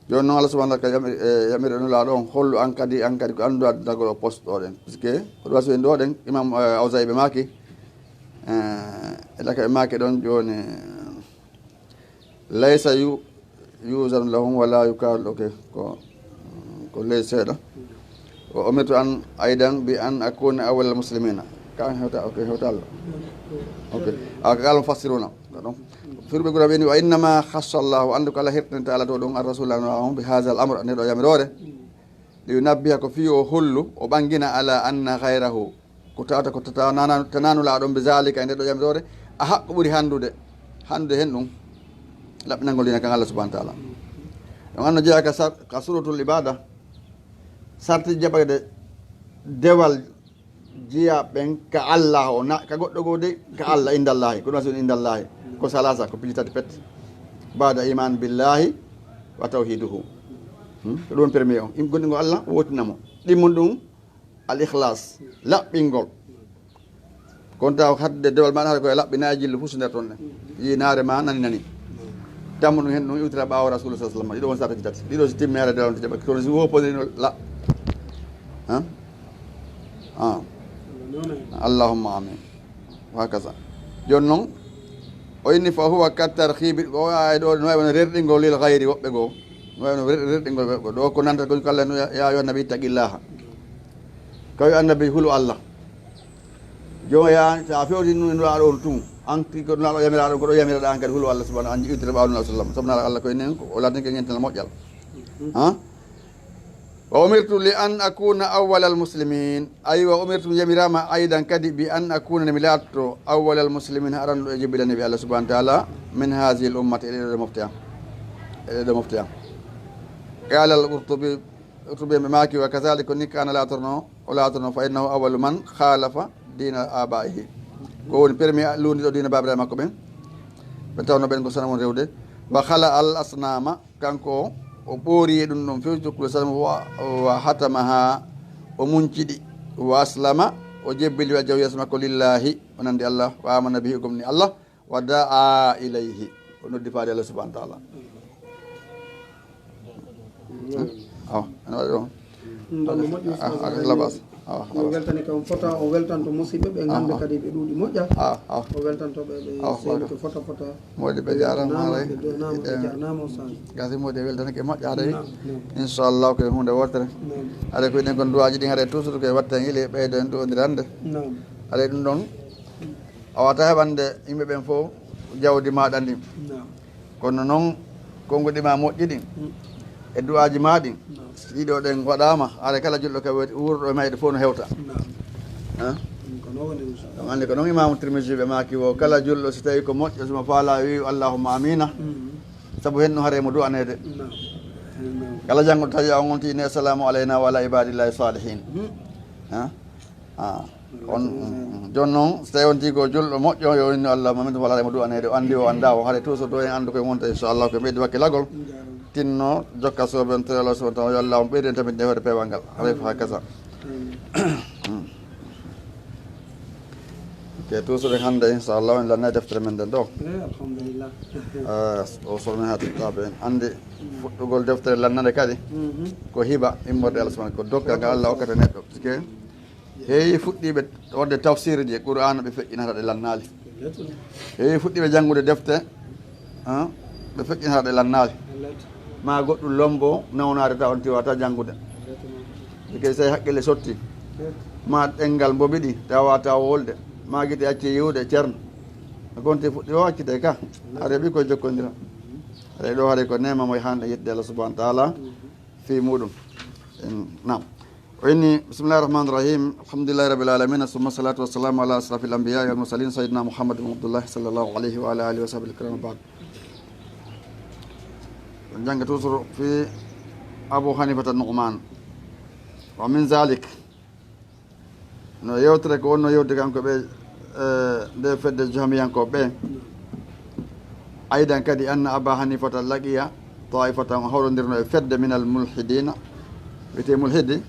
Jooni noon, Allah subhanahu wa ta'ala yamiri, e, yamiri Nulaaɗo on, hollu an kadi, an kadi ko anndu addagol o poste ɗo ɗen. Puisque ko ɗum waɗi so en ɗo ɗen, Imam, e, Awza'i ɓe maaki, e, e ɗaka ɓe maaki ɗon jooni, laysa yu-, yuzanu lahum wala yukalu, ok, ko, ko ley seeɗa. Wa umirtu an aidan bi an akuna awwalal muslimina. Ka hewta, ok, hewta Allah. Ok. A, ka al mufassiruna. Ɗum. Firɓe gura ɓe ni, wa innama khassa Allahu, anndu ko Allah hertinta Allah to ɗum, ar rasula no on bi hadha al amr, nde ɗo yamiroore. Li yunabbiha, ko fii o hollu, o ɓangina ala anna ghayrahu. Ko tawata ko tata nana, tananu laaɗon bi zalika, e nde ɗo yamiroore, a haqqu ɓuri handude. Handude hen ɗum. Laɓɓinangol dina kan Allah subhanahu wa ta'ala. Ɗum anno jeeya ka sar-, ka suratul ibada. Sarti jaɓade dewal jeya ɓen ka Allah o na, ka goɗɗo goo de, ka Allah indallahi, ko ɗum woni indallahi. Ko salasa, ko piji tati pet. Bada iman billahi wa tawhiduhu. Hmm? Ko ɗum premier o. Im-, gonɗingo Allah, wootina mo. Ɗimmun ɗum, al ikhlas, laɓɓingol. Kon taw hadde dewal maɗa haɗa koye laɓɓina e jillu fof so nder toon ne. Yii naare ma nani nani. Tammu ɗum hen ɗum iwtira ɓaawo Rasul sallallahu alaihi wasallam. Ɗiɗo won sarti tati. Ɗiɗo so timme haɗa dewal on to jaɓa. Kono si woppondirino la. Ha? Ah. Allahumma amin. Wa hakaza. Jooni noon, O inni, "Fa huwa kat tarhibi." O ay ɗo no wayno rerɗingol lil ghayri woɓɓe goo. No wayno rer-, rerɗingol woɓɓe goo. Ɗo ko nanta ko kala no ya, ya ayyuhan nabi ittaqillaha. Kawi annabi hulu Allah. Jooni ya, so a fewti nun no aɗo on tun. An ki ko no aɗo yamira ɗon, ko ɗo yamira ɗan kadi hulu Allah subhanahu an jiɗirde ba Allah sallam. Sabna Allah ko enen ko o latin ke ngentel moƴƴal. Ha? "Wa umirtu li an akuna awwalal muslimin." Aywa, "umirtu", yamirama, "aydan kadi bi an akuna", nde mi laatto, "awwalal muslimin", aranɗo e jebbilani ɓe Allah subhanahu wa ta'ala, "min hadhihi al ummati", e ɗeɗo mofte am. E ɗeɗo mofte am. Qala al Qurtubi, Qurtubi ɓe maaki, "Wa kadhalika", ko ni kana laatorno, o laatorno, "fa innahu awwalu man khalafa dina abaihi." Ko woni premier luundiɗo diina baabiraaɓe makko ɓen. Ɓe tawno ɓen ko sanamu rewde. "Wa khala al asnama", kanko o, o ɓoori e ɗum ɗon few, jokkule sallam, wa, wa hatamaha, o munci ɗi, wa aslama, o jebbili wajhahu yeeso makko lillahi, o nandi Allah, wa amana bihi, o gomni Allah, wa da'a ilayhi, o noddi faade Allah subhanahu wa ta'ala. Awa, ana waɗi ɗon. Ɗum ɗon no moƴƴi, ah, ustaz, ah, aɗa labas. Awa, mi labas. Weltani kam fota, o weltanto musiɓɓe ɓe, ah, ganda, ah, kadi ɓe ɗuuɗi moƴƴa. Ah, ah. O weltanto ɓe, ɓe, ah, seyni, ah, ke fota fota. Moodi ɓe jaarama, haray. Ɓe jarnama, ɓe jarnama, ustaz. Gasi moodi e weltanake moƴƴa, haray. Naam, naam. Inchallah ko e hunde wotere. Naam. Haray ko eɗen kon duwaaji ɗin, haray toujours koye watta hen ile ɓeydo en ɗo ondirande. Naam. Haray ɗum ɗon a wata heɓande yimɓe ɓen fof jawdi maɗa ndin. Naam. Kono noon, konnguɗi ma moƴƴi ɗin, mm, e du'aaji ma ɗin, naam, si ɗiɗo ɗen waɗaama, haray kala julɗo ka weti-, wuurɗo e mayde fof no hewta. Naam. Hein? Mm, ko noon woni, inchallah. Ɗum anndi ko noon Imaamu Tirmisi ɓe maaki wo, kala julɗo si tawi ko moƴƴo, simo faala, wi allahumma amina. Mm. Sabu hen no haray mo du'aneede. Naam. Naam. Kala janngo tawi on wonti ne, assalamu alayna wa ala ibadillahi salihin. Mm. Hein? Ah, on, mm, mm. Jooni noon, so tawii on tigi ko julɗo moƴƴo, yo innu Allah, ma min to wala mo du'aneede, o anndi, o anndaa, o haray toujours ɗo en anndu koye wonta, inchallah, ko ɓeydi wakkilagol. Tinno, jokka soobe on, tawii Allah subhanahu wa ta'ala, yo Allah on ɓeydu en tamit nde hoore peewal ngal. Haray ko hakasa. Mm. Ke toujours en hannde, inchallah, en lannay deftere men nden ɗo. Eh, alhamdulillah. Eh, o sormi haa tittaaɓe en. Anndi fuɗɗugol deftere lannande kadi, mhm, ko hiba immorde Allah subhanahu, ko dokkal ngal Allah okkata neɗɗo. Parce que heewi fuɗɗiiɓe waɗde tafsir ji e Qur'aana ɓe feƴƴinata ɗe lannaali. Heewi fuɗɗiiɓe janngude defte, ah, ɓe feƴƴinata ɗe lannaali. Ma goɗɗum lombo nawnaade taw on tiwata janngude. Parce que so haqqille sotti, ma ɗenngal mbobiɗi, tawa taw wolde, ma gite acci yiwde ceerno. Gonti fuɗɗi o accite ka. Haray ɓikkoy jokkondira. Haray ɗo haray ko neema mo hannde yettude Allah subhanahu wa ta'ala. Fii muɗum. En, naam. O inni, bismillahi rahmani rahim. Alhamdulillahi rabbil alamina, summa salatu wassalamu ala ashrafil anbiya'i wal mursalin, sayyidina Muhammadin wa Abdullah sallallahu alayhi wa ala alihi wa sahbihi kiram, wa ba'd. En jannga toujours fi Abu Hanifata Nu'man. Wa min zalik, no yewtere ko wonno yewtude kanko ɓe, eh, nde fedde jahmiyankooɓe ɓe. Aydan kadi, anna Aba Hanifata laqiya taifatan, o hawrondirno e fedde minal mulhidina, wiyetee mulhidi,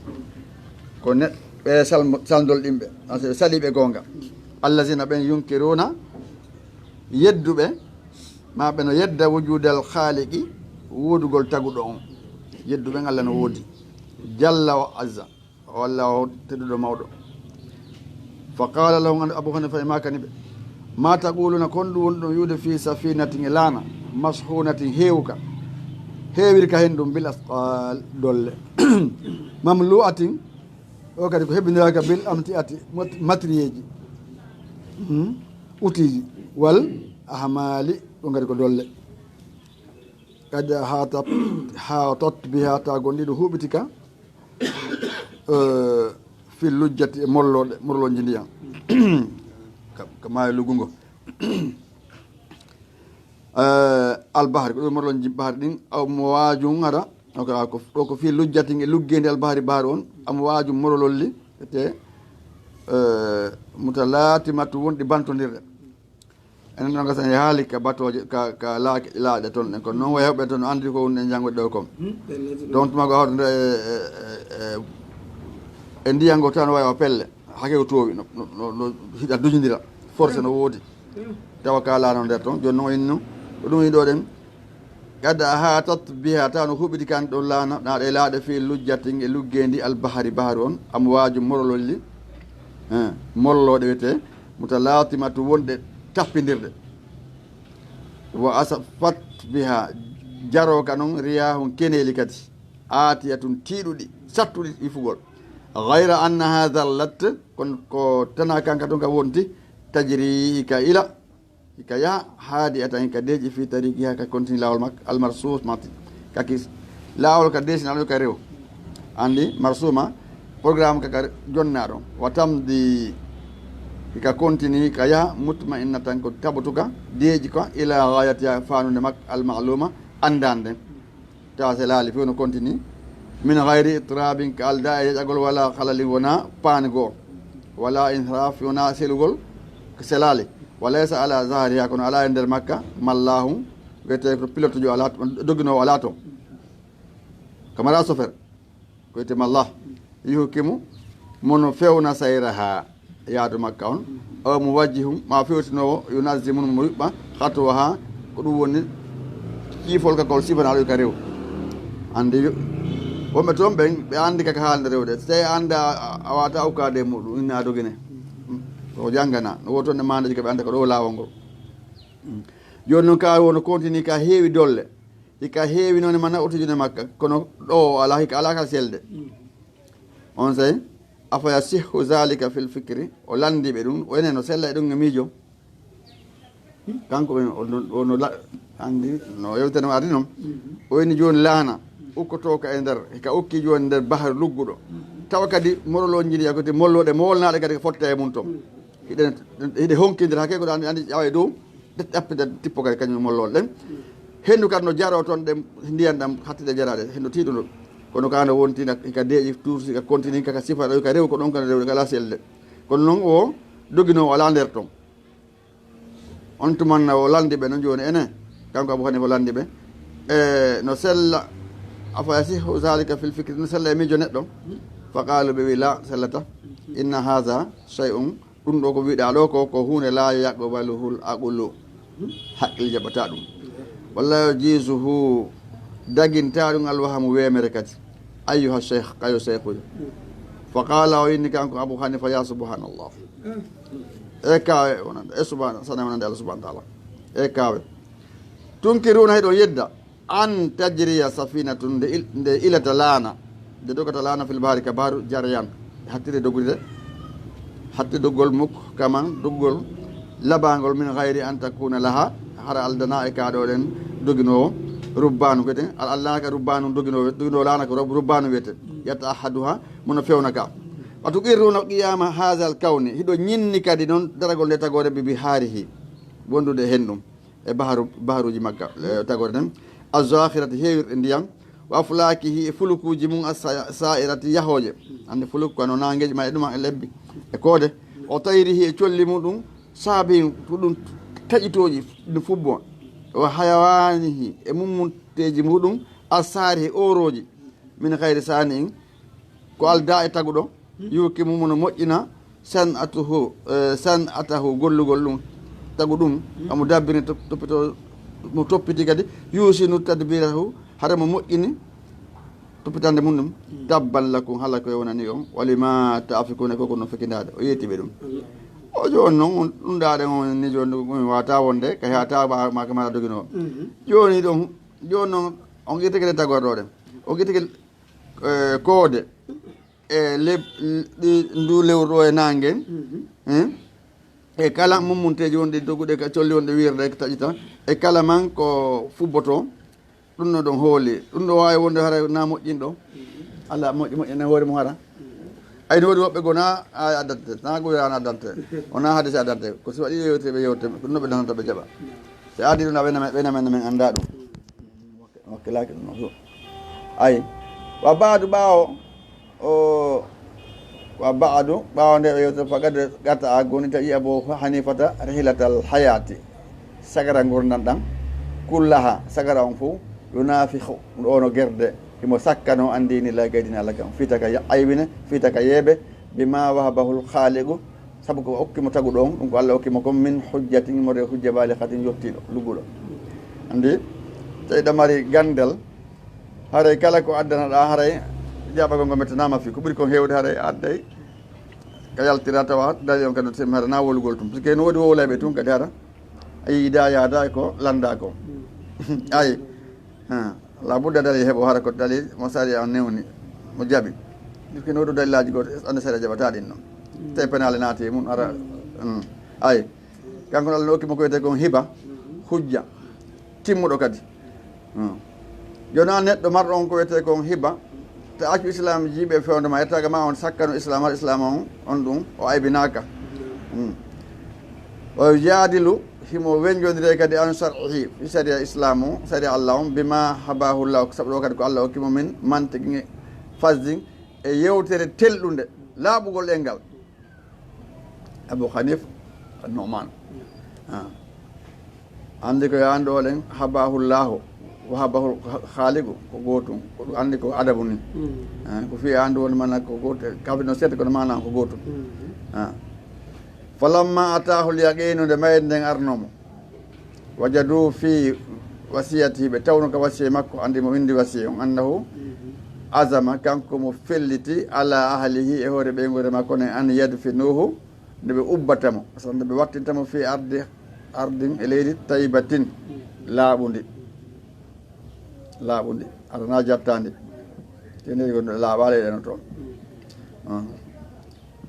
ko neɗ-, ɓe sal-, saldol ɗimɓe, parce que saliiɓe goonga. Allazina, ɓen, yunkiruna, yedduɓe, ma ɓe no yedda wujudal khaliqi, woodugol taguɗo on. Yedduɓen Allah no woodi. Jalla wa azza. O Allah o tedduɗo mawɗo. Fa qala lahum Abu Hanifa e makani ɓe, ma taquluna, kon ɗum woni ɗum wi'ude fi safinatin e laana, mashunatin heewuka, heewirka hen ɗum bil asqal dolle, mamlu'atin, o kadi ko hebbindiraka bil amti'ati, mot-, matriyeeji, hmm, outils ji, wal ahmali, ɗum kadi ko dolle. Qad hatat, hatat biha, ta gonɗi ɗum huɓitika, eh, fi lujjati e morlooɗe, morlooji ndiyam. Ka, ka maayo luggungo. Eh, albahri, ko ɗum morlooji bahri ɗin, aw mawajun hara, o ka, ko, ɗo ko fi lujjatin e luggeendi albahri, bahri on, amwajun morlolli, te, eh, mutalatimatu wonɗi bantondirɗe. Enen ɗon gasa en haali ka batooje, ka, ka laake, laaɗe ton ɗen. Kono noon wayi heɓɓe ton no anndi ko woni en janngude ɗo kon. Hmm, ɓe leydi ɗo. Donc tuma ko hawtude e, e, e, e, e ndiyan ngo tan wayi o pelle. Hake o toowi, no, no, no, no hiɗa dujindira. Force no woodi. Hmm. Tawa ka laana nder ton. Jooni noon innu. Ko ɗum yiɗo ɗen. Qad ahatat biha, tawa no huɓɓiti kan ɗon laana, na ɗe laaɗe fi lujjatin e luggeendi albahari, bahari on, amwaaju morlolli, eh, morlooɗe wiyetee, mutalatimatu wonɗe tappindirɗe. Wa asafat biha, jarooka noon, riyahun, keneeli kadi, aatiyatun, tiiɗuɗi, sattuɗi yifugol. Gayra annaha zallat, kono ko tana kanka tun ka wonti, tajri, hika ila, hika yaha, haadi atan, hika deeƴi, fi tariqiha, ka continue laawol makka, almarsuumati, kaki laawol ka desina ɗo ka rew. Anndi marsuuma, programme kaka jonnaa ɗon. Wa tamdi, hika continue, hika yaha, mutma'innatan, ko tabutuka, deeƴi ka, ila gayatiha, faanunde makka, alma'luuma, anndande. Tawa selaali fof no continue. Min gayri itirabin, ka alda e yaƴagol, wala halalin, wona paani goo. Wala inhiraf, wona selugol, ko selaali. Wa laysa ala zahriha, kono ala e nder makka, mallahu, wiyetee ko pilote jo ala, doginoowo ala toon. Kamara chauffeur, ko wiyetee mallah. Yuhkimu, mono fewna sayraha, yaadu makka on. Aw muwajjihun, ma fewtinoowo, yunazimun, mo yuɓɓa, khatwaha, ko ɗum woni ciifol ka kol sifana ɗo ka rew. Anndi yo-, wonɓe toon ɓen, ɓe anndi kaka haalde rewde. So tawi a annda, a, a wata ukkaade e muɗum, inna a dogine. Ko janngana, no woto ne maandeji ka ɓe annda ko ɗo laawol ngol. Jooni noon ka wono continue ka heewi dolle. Hika heewi noon e mana o tujune makka. Kono ɗo o ala, hika ala ka selde. On sey, afa yasihhu zalika fil fikri, o lanndi ɓe ɗum, o ene no sella e ɗum e miijo. Kanko ɓen, o no, o no la-, anndi, no yewtere no ardi noon. O ene jooni laana, ukkotooka e nder, hika ukki jooni nder bahar lugguɗo. Tawa kadi moroloo njini yakkude molloɗe, molnaɗe kadi fotta e mum toon. Hiɗen, hiɗe honkindira, hakke ko ɗan anndi ƴawa e dow, ɗappida tippo kadi kañum mollol ɗen. Hendu kadi no jaro toon ɗen, ndiyan ɗam hattude jaraade, hendu tiiɗuɗo. Kono ka no wonti na, ka deeƴi toujours, ka continue, ka, ka sifa ɗo, ka rew ko ɗon, ka rew, ka la selde. Kono noon o doginoowo ala nder toon. On tumanna o lalndi ɓe noon jooni enen, kanko Abu Hanifa lalndi ɓe. E, no sella, afa yasihhu zalika fil fikri, no sella e miijo neɗɗo? Fa qaalu, ɓe wi, la, sellata. Inna haza shay'un, ɗum ɗo ko wiɗaa ɗo ko, ko huunde la yaqbaluhul aqlu, haqqil jaɓata ɗum. Walla yujizuhu, daginta ɗum alwahamu weemere kadi. Ayyuha shaykh, kayo shaykhuyo. Fa qala, o inni kanko Abu Hanifa, ya subhanallah. E kaawe wonande, e subhana-, sana wonande Allah subhanahu wa ta'ala. E kaawe. Tunkiruna, hiɗon yedda. An tajriya safinatun, nde il-, nde ilata laana. Nde dogata laana fil bahri, ka bahru, jaryan. Hattide dogude. Hattide dogol muk, kaman dogol labangol min ghairi an takuna laha. Hara aldana e kaɗo ɗen doginoowo. Rubbanu kete. Al-, aldana ka rubbanu doginoowo. Doginoowo laana ko rub-, rubbanu wiyete. Yata ahaduha, mono fewna ka. Wa tuqirruna qiyama hazal kawni. Hiɗo ñinni kadi noon daragol nde tagore bi biharihi. Wondude hen ɗum. E baharu, baharuji makka, e, tagore tan. Azzakhirati, heewirɗe ndiyam. Wa aflakihi, e fulukuji mum, asa-, sa'irati, yahooje. Hande fuluku kano nangeji ma e ɗuma e lebbi, e koode. O tayrihi, e colli muɗum, saabi ko ɗum taƴitooji no fubbo. Wa hayawanihi, e mummunteji muɗum, asarihi, oroji. Min khayri sani'in, ko alda e taguɗo, yuki mum no moƴƴina, san atuhu, eh, san atahu, gollugol ɗum, tagu ɗum, amu dabbiri top-, toppito, mo toppiti kadi, yusinu tadbirahu, hara mo moƴƴini toppitande mum ɗum, tabban lakum, hala ko wonani on, walima ta'fikuna, ko ko no fekindaade, o yetti ɓe ɗum. O jooni noon, on ɗum ɗaɗen on ni jooni ɗum wata wonde, ka hata ma, ma kamara doginoo. Jooni ɗon, jooni noon, on ƴettike ɗe tagorɗo ɗen. On ƴettike eh, koode e leb-, ɗi, ndu lewru ɗo e nangue, eh, e kala mummunteji wonɗi doguɗe ka colli wonɗe wirde e taƴita, e kala man ko fubboto, ɗum no ɗon hooli. Ɗum ɗo wawi wonde hara na moƴƴinɗo. Allah moƴƴi, moƴƴi na hoore mum hara. Ay, no woodi woɓɓe gona a addante, na guyana addante, wona hadise addante, ko si waɗi yewte ɓe yewte, ɗum no ɓe dananta ɓe jaɓa. Si adi ɗum a ɓena men, ɓena men, men annda ɗum. Wakkilaki ɗum no. Ay, wa baadu, ɓaawo, o, wa baadu, ɓaawo nde o yewta, faqad qata'a, goni taƴi Abu Hanifata rihlatal hayati, sagara ngurndan ɗan, kullaha, sagara on fof, yunafiqu, ono gerde, himo sakkano an dini la gaydin Allah kan, fitaka ya-, aywine, fitaka yeebe, bima wahabahul khaliqu, sabu ko okki mo taguɗo on, ɗum ko Allah okki mo kon, min hujjatin, mo rew hujja balighatin, yottiɗo, lugguɗo. Andi, tawi ɗa mari gandal, haray kala ko addanaɗa, haray jaɓagol ngol mettanama fi, ko ɓuri kon hewde haray adday, ka yaltira tawa, dari on kadi tem hara na wolugol tum. Parce que no woodi wowlayɓe tun kadi hara, A yiida yaada ko lannda ko. Ay. Ha. La budda dalil heɓo hara ko dalil mo sariya on newni, mo jaɓi. Ɗum ko no ɗo dalilaaji goɗɗo, annde sariya jaɓata ɗin noon. Tawi penaale naati e mum, ara. Mm. Ay. Kanko Allah no okki mo ko wiyetee kon hiba, hujja, timmuɗo kadi. Hmm. Jooni an neɗɗo marɗo on ko wiyetee kon hiba, ta accu Islam jiiɓe fewndo ma, yettaaga ma on sakkano Islam, har Islam on, on ɗum, o aybinaaka. Hmm. O jaadilu, himo wenjondire kadi an shar'ihi, fi sariya Islam o, sariya Allah on, bima habahu Allah, sabu ɗo kadi ko Allah okki mo min, mantigi, fasdin, e yewtere telɗunde, laaɓugol e ngal. Abu Hanif Nu'man. Ah. Anndi ko yaani ɗo ɗen, habahu Llahu, wa habahu Khaliqu, ko gootum. Ko ɗum anndi ko adabu ni. Mm. Ah, ko fii anndi woni mana ko gootum. Kabi no seeɗa kono maana ko gootum. Mm. Ah. Falamma atahu l-yaqinu, nde mayde nden arnoo mo. Wajadu fi wasiyatihi, ɓe tawno ka wasiya makko, anndi mo windi wasiya on, annahu azama, kanko mo felliti, ala ahlihi, e hoore ɓeynguure makko nden, an yadfinuhu, nde ɓe ubbata mo, saka nde ɓe wattinta mo fi ardi, ardin, e leydi, tayyibatin, laaɓundi, laaɓundi, alana jattaandi, te nde laaɓaali ɗen toon. Ah.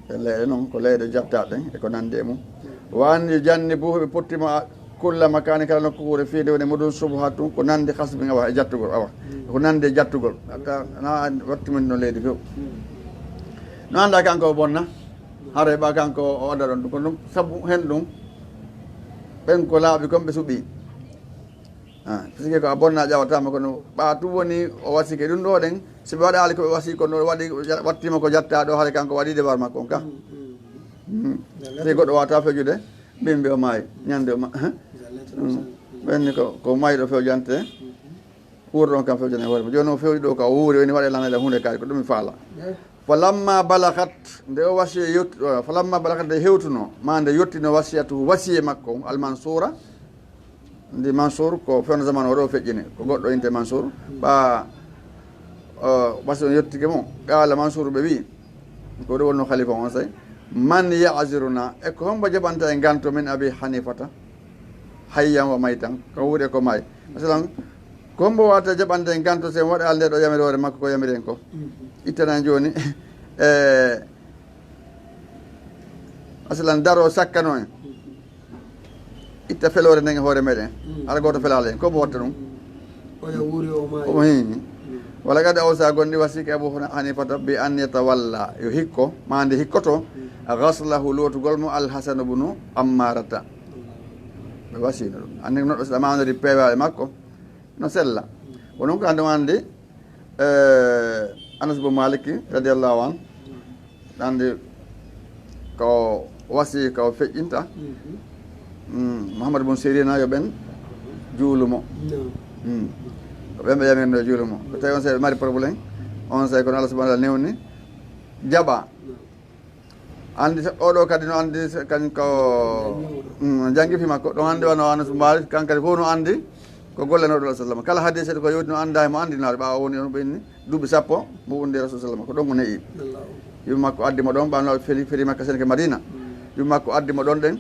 Ɗen leyɗe noon ko leyɗe jattaaɗe ɗen e ko nanndi e mum. Wa an yujannibuhu, ɓe potti mo a-, kulla makaani, kala nokkuure fii nde woni muɗum, subhatun, ko nanndi khasbin, awa, e jattugol, awa. Ko nanndi e jattugol. Hatta na watti mum no leydi few. No annda kanko o bonna, haray ɓa kanko o adda ɗon ɗum. Kono ɗum sabu hen ɗum, ɓen ko laaɓi kon ɓe suɓii. Ah, puisque ko a bonna ƴawataama, kono ɓa tun woni o wasike ɗum ɗo ɗen, si ɓe waɗaali ko ɓe wasi kono waɗi, wattiima ko jatta ɗo, hare kanko waɗi debar makko on ka. Mm, mm. Mm. Jalle. Si goɗɗo wata fejude, mbimbi o maayi, ñande o ma-, jalle, mm. Ɓenni ko, ko mayɗo fewjante, mm-hmm. Wuurɗo on kam fewjane hoore mo. Jooni o fewji ɗo ka o wuuri, woni waɗe lanele hunde kaari, ko ɗum mi faala. Eh. Falamma balagat, nde o wasiya yott-, falamma balagat, nde hewtuno, ma nde yottino wasiyatu, wasiye makko on, al mansura, Ndi Mansour ko fewndo zaman o ɗo feƴƴini, ko goɗɗo inte Mansour. Ɓa, o, ɓasi on yettike mo, qala Mansour ɓe wi, ko ɗo wonno khalifa on say, man ya'ziruna, e ko hombo jaɓanta e nganto min Abi Hanifata, hayyan wa maytan, ko wuuri e ko maayi. Masalan, ko hombo wata jaɓanta e nganto sen waɗa nde ɗo yamiroore makko ko yamiren ko. Ittana joni, e, masalan, daro sakkano en. Itta feloore nden e hoore meɗen. Mm. Ala gooto felaali en. Ko mo watta ɗum? Oya wuuri o maayi. Ko mo hini. Mm. Wala qad awsa, gonɗi wasike Abu Hana-, Hanifata bi an yatawalla, yo hikko, ma nde hikkoto, mm, ghaslahu, lootugol mo Al-Hasan ibnu Ammarata. Mm. Ɓe wasino ɗum. Anndi neɗɗo so ɗamanori peewaale makko, no sella. Mm. Ko noon ko anndi o anndi, eh, Anas bo Maliki, radiyallahu anhu, anndi ko wasi, ko feƴƴinta. Mhm. Mm, Muhammad bun Sirina yo ɓen juulu mo. No. Mm. Ko ɓen ɓe yamirno juulu mo. Ko tawi on sey ɓe mari problème, on sey kono Allah subhanahu wa ta'ala newni, jaɓa. No. Anndi sa-, oɗo kadi no anndi sa-, kañum ko, mm, janngi fi makko. Ɗon anndi wano Anas Malik, kan kadi fof no anndi ko gollanoɗo Rasul sallam. Kala hadise ko yewti no annda e mo anndinaɗo, ɓaawo woni on ɓenni duuɓi sappo mo wondi Rasul sallam. Ko ɗon o ne'i. Allahu. Yumma makko addi mo ɗon, ɓaano feri, feri Makka sen ke Madina. Mm. Yumma makko addi mo ɗon ɗen.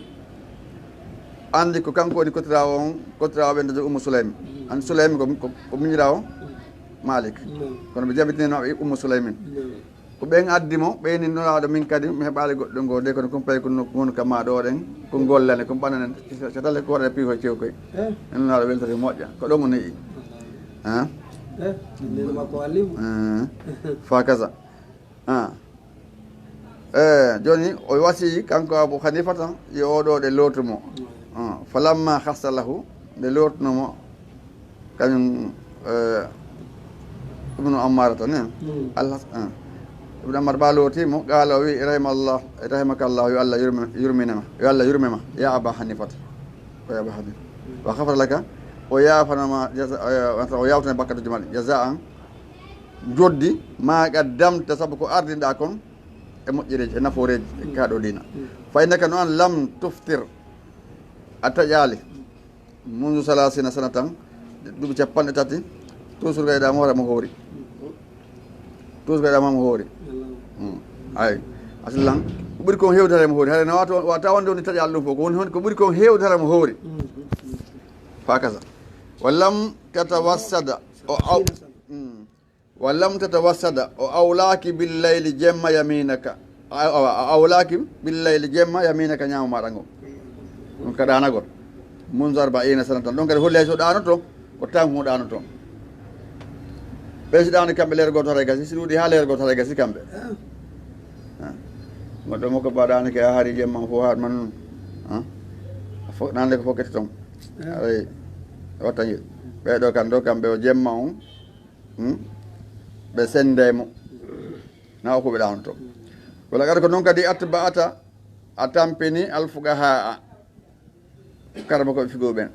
Anndi ko kanko woni kotiraawo on, kotiraawo ɓen to Ummu Sulaym. Mm. An Sulaym ko, ko, ko miñiraawo, mm, Malik. Mm. Kono ɓe jaɓitinino Ummu Sulaymin. Mm. Ko ɓen addi mo, ɓeyni Nulaaɗo, min kadi mi heɓaali goɗɗo ngo, de kono kumpay ko nokku won ka maa ɗo ɗen, ko gollane, ko ɓananen, so tale ko waɗa piiho cew koy. Eh. En Nulaaɗo weltori moƴƴa, ko ɗon o ne'i. Eh. Eh, nene makko allimu. Eh. Fa kaza. Ah. Eh, jooni o wasi kanko Abu Hanifata, yo o ɗo ɗe lootu mo. Ah. Falamma khassa lahu, nde lootuno mo, kañum, eh, Ibnu Ammarata ni. Mm. Alhas-, eh. Ibnu Ammar ba looti mo, qala o wi, rahimallah, rahimakallah, yo Allah yurme-, yurmine ma, yo Allah yurme ma, ya Aba Hanifata. Ko ya Aba Hanifa. Wa ghafara laka, o yaafana ma, jaza-, eh, o yawtana bakkatuji ma ɗi, jazaan, joddi, ma qaddamta, sabu ko ardinɗa kon, e moƴƴereji, e nafooreji, e kaɗo diina. Mm. Fa innaka no an lam tuftir, a taƴaali. Mundu salasina sanatan, duuɓi capanɗe tati, toujours kay ɗa mo hoore mo hoori. Toujours kay ɗa mo hoori. Mm. Ay. Aslan, ko ɓuri kon heewde hare mo hoori. Hare na wata, wata wonde woni taƴal ɗum fof. Ko woni hon, ko ɓuri kon heewde hare mo hoori. Mm. Wa kaza. Wa lam tatawassada, o aw-, mm. Wa lam tatawassada, o awlaaki bil layli jemma yaminaka. A, a, a awlaaki bil layli jemma yaminaka ñaamo maaɗa ngo. Ɗum ka ɗaanagol. Munzu arba'iina sanatan. Ɗum kadi holli hay so ɗaanoto, ko tan mo ɗaanoto. Ɓe si ɗaani kamɓe leer gooto haray gasi, si ɗuuɗi haa leer gooto haray gasi kamɓe. Ah. Goɗɗo mo ko ba ɗaani ke a hari jemma fof haa man. Ah. Fof ɗaande ko fof kadi toon. Ah. Aray. Watta njiɗ. Ɓee ɗo kan ɗo kamɓe o jemma on. Hmm? Ɓe sende mo. Na o ko ɓe ɗaanoto. Wala kadi ko noon kadi atba'ata a tampini alfuqahaa. Karama ko ɓe figo ɓen.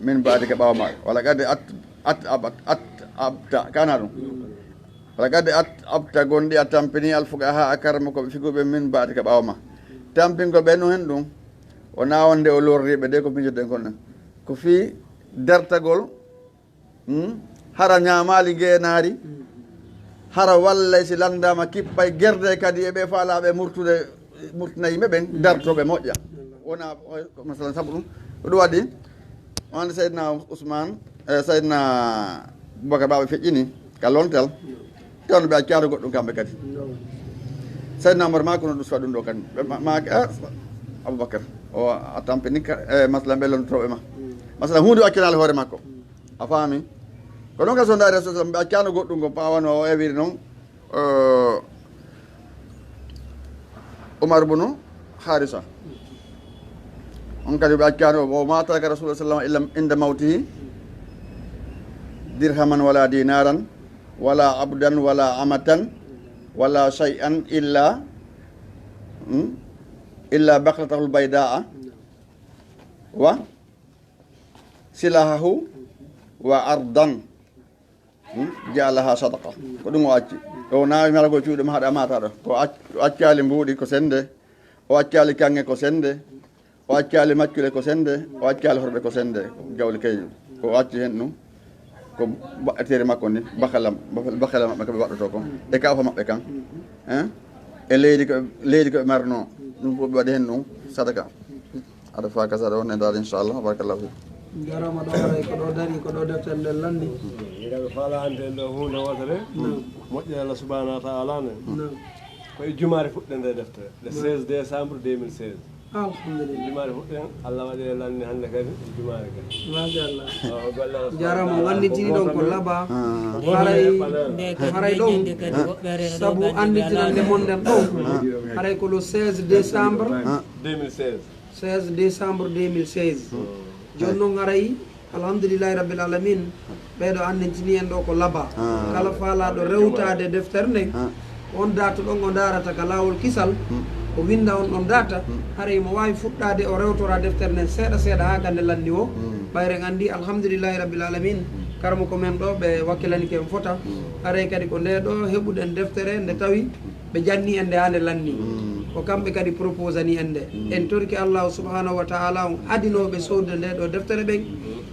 Min baadi ka ɓaawo maɗa. Wala kadi at, at, abat, at, abta. Kana ɗum. Wala kadi at, abta gonɗi a tampini alfuqahaa karama ko ɓe figo ɓen min baadi ka ɓaawo ma. Tampingol ɓen ɗum hen ɗum. O nawande o lorri ɓe de ko mijoɗen kon ɗen. Ko fii dartagol Hmm? Hara ñaamaali ngeenaari, hara wallay si lanndaama kippay gerde kadi e ɓe faalaaɓe murtude, murtina yimɓe ɓen, dartooɓe moƴƴa. Wona, masalan, sabu ɗum, ko ɗum waɗi, on Seydina Ousmane, eh, Seydina Boubacar Baba feƴƴini ka lontel, tewno ɓe accaano goɗɗum kamɓe kadi. Seydina Omar maa ko no ɗum suwa ɗum ɗo kadi. Ɓe ma-, maaki, ah, Aboubacar, o a tampini ka, eh, masalan, ɓe lontotooɓe ma. Masalan, huunde o accanaali hoore makko. A faami? Ko noon ka so ndaari Rasul sallam, ɓe accaano goɗɗum ko paawano o ewiri noon, eh, Umar bunu Harisa. On kadi ɓe accaano, o ma taraka Rasul sallam illa inda mawtihi dirhaman wala dinaran wala abdan wala amatan wala shay'an illa, hmm, illa baqlatahul baydaa wa silahahu wa ardan, hmm, ja'alaha sadaqa. Ko ɗum o acci. O naawi mala ko cuuɗi ma haɗa mata ɗo. Ko ac-, o accaali mbuuɗi ko sende. O accaali kaŋŋe ko sende. O accaali maccule ko sende. O accaali horɓe ko sende. Jawli kay ko o acci hen ɗum. Ko baɗɗeteeri makko ni. Bakala, bakala maɓɓe ko ɓe waɗɗoto ko. E kaafa maɓɓe kan. Hein? E leydi ko, leydi ko ɓe marno. Ɗum fof ɓe waɗi hen ɗum sadaka. Aɗa faa kasa ɗo, ne daal, inchallah, barakallahu fik. Jarama ɗo, haray ko ɗo dari, ko ɗo deftere nden lanni. Ngam faalante ɗo huunde wootere, moƴƴere Allah subhanahu wa ta'ala ne. Naam. Ko e jumaare fuɗɗe nde deftere, le seize décembre deux mille seize. Alhamdulillah. Jumaare fuɗɗe, Allah waɗi e lanni hannde kadi, e jumaare kadi. Machallah. O, golle Allah jarama, subhanahu wa ta'ala wannitini ɗon ko laba. Ah. Haray, haray ɗon, sabu anditinande mon nden ɗon. Ah. Haray ko le seize décembre. Ah. Deux mille seize. Seize décembre deux mille seize. Jooni noon, haray, alhamdulillahi rabbil alamin, ɓeeɗo anndintini en ɗo ko laba. Ah. Kala faalaaɗo rewtaade deftere nden, ah, on date ɗon o ndaarata ka laawol kisal, hmm, o winnda on ɗon data, hmm, haray mo waawi fuɗɗaade o rewtora deftere nden seeɗa seeɗa haa ka nde lanni o. Hmm. Ɓayre en anndi, alhamdulillahi rabbil alamin, hmm, karmo ko men ɗo ɓe wakkilani ke en fota. Hmm. Haray kadi ko nde ɗo heɓuɗen deftere nde tawi ɓe janni en nde haa nde lanni. Mm. Ko kamɓe kadi proposani en nde. Mm. En torike Allahu subhanahu wa ta'ala on adinooɓe soodude nde ɗo deftere ɓen.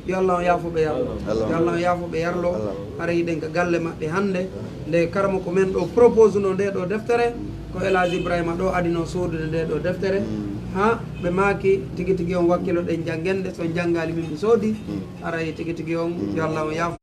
Yo Allah on yaafo ɓe yarlo. Allah. Yo Allah on yaafo ɓe yarlo. Allah. Hara hiɗen ka galle maɓɓe hannde. Nde karamo ko men ɗo proposuno nde ɗo deftere, ko El Hadj Ibrahima ɗo adino soodude nde ɗo deftere. Mm. Ha ɓe maaki tigi tigi on wakkilo ɗen janngen nde, so en janngaali min ɓe soodi. Mm. Haray tigi tigi on, mm, yo Allah on yaafo.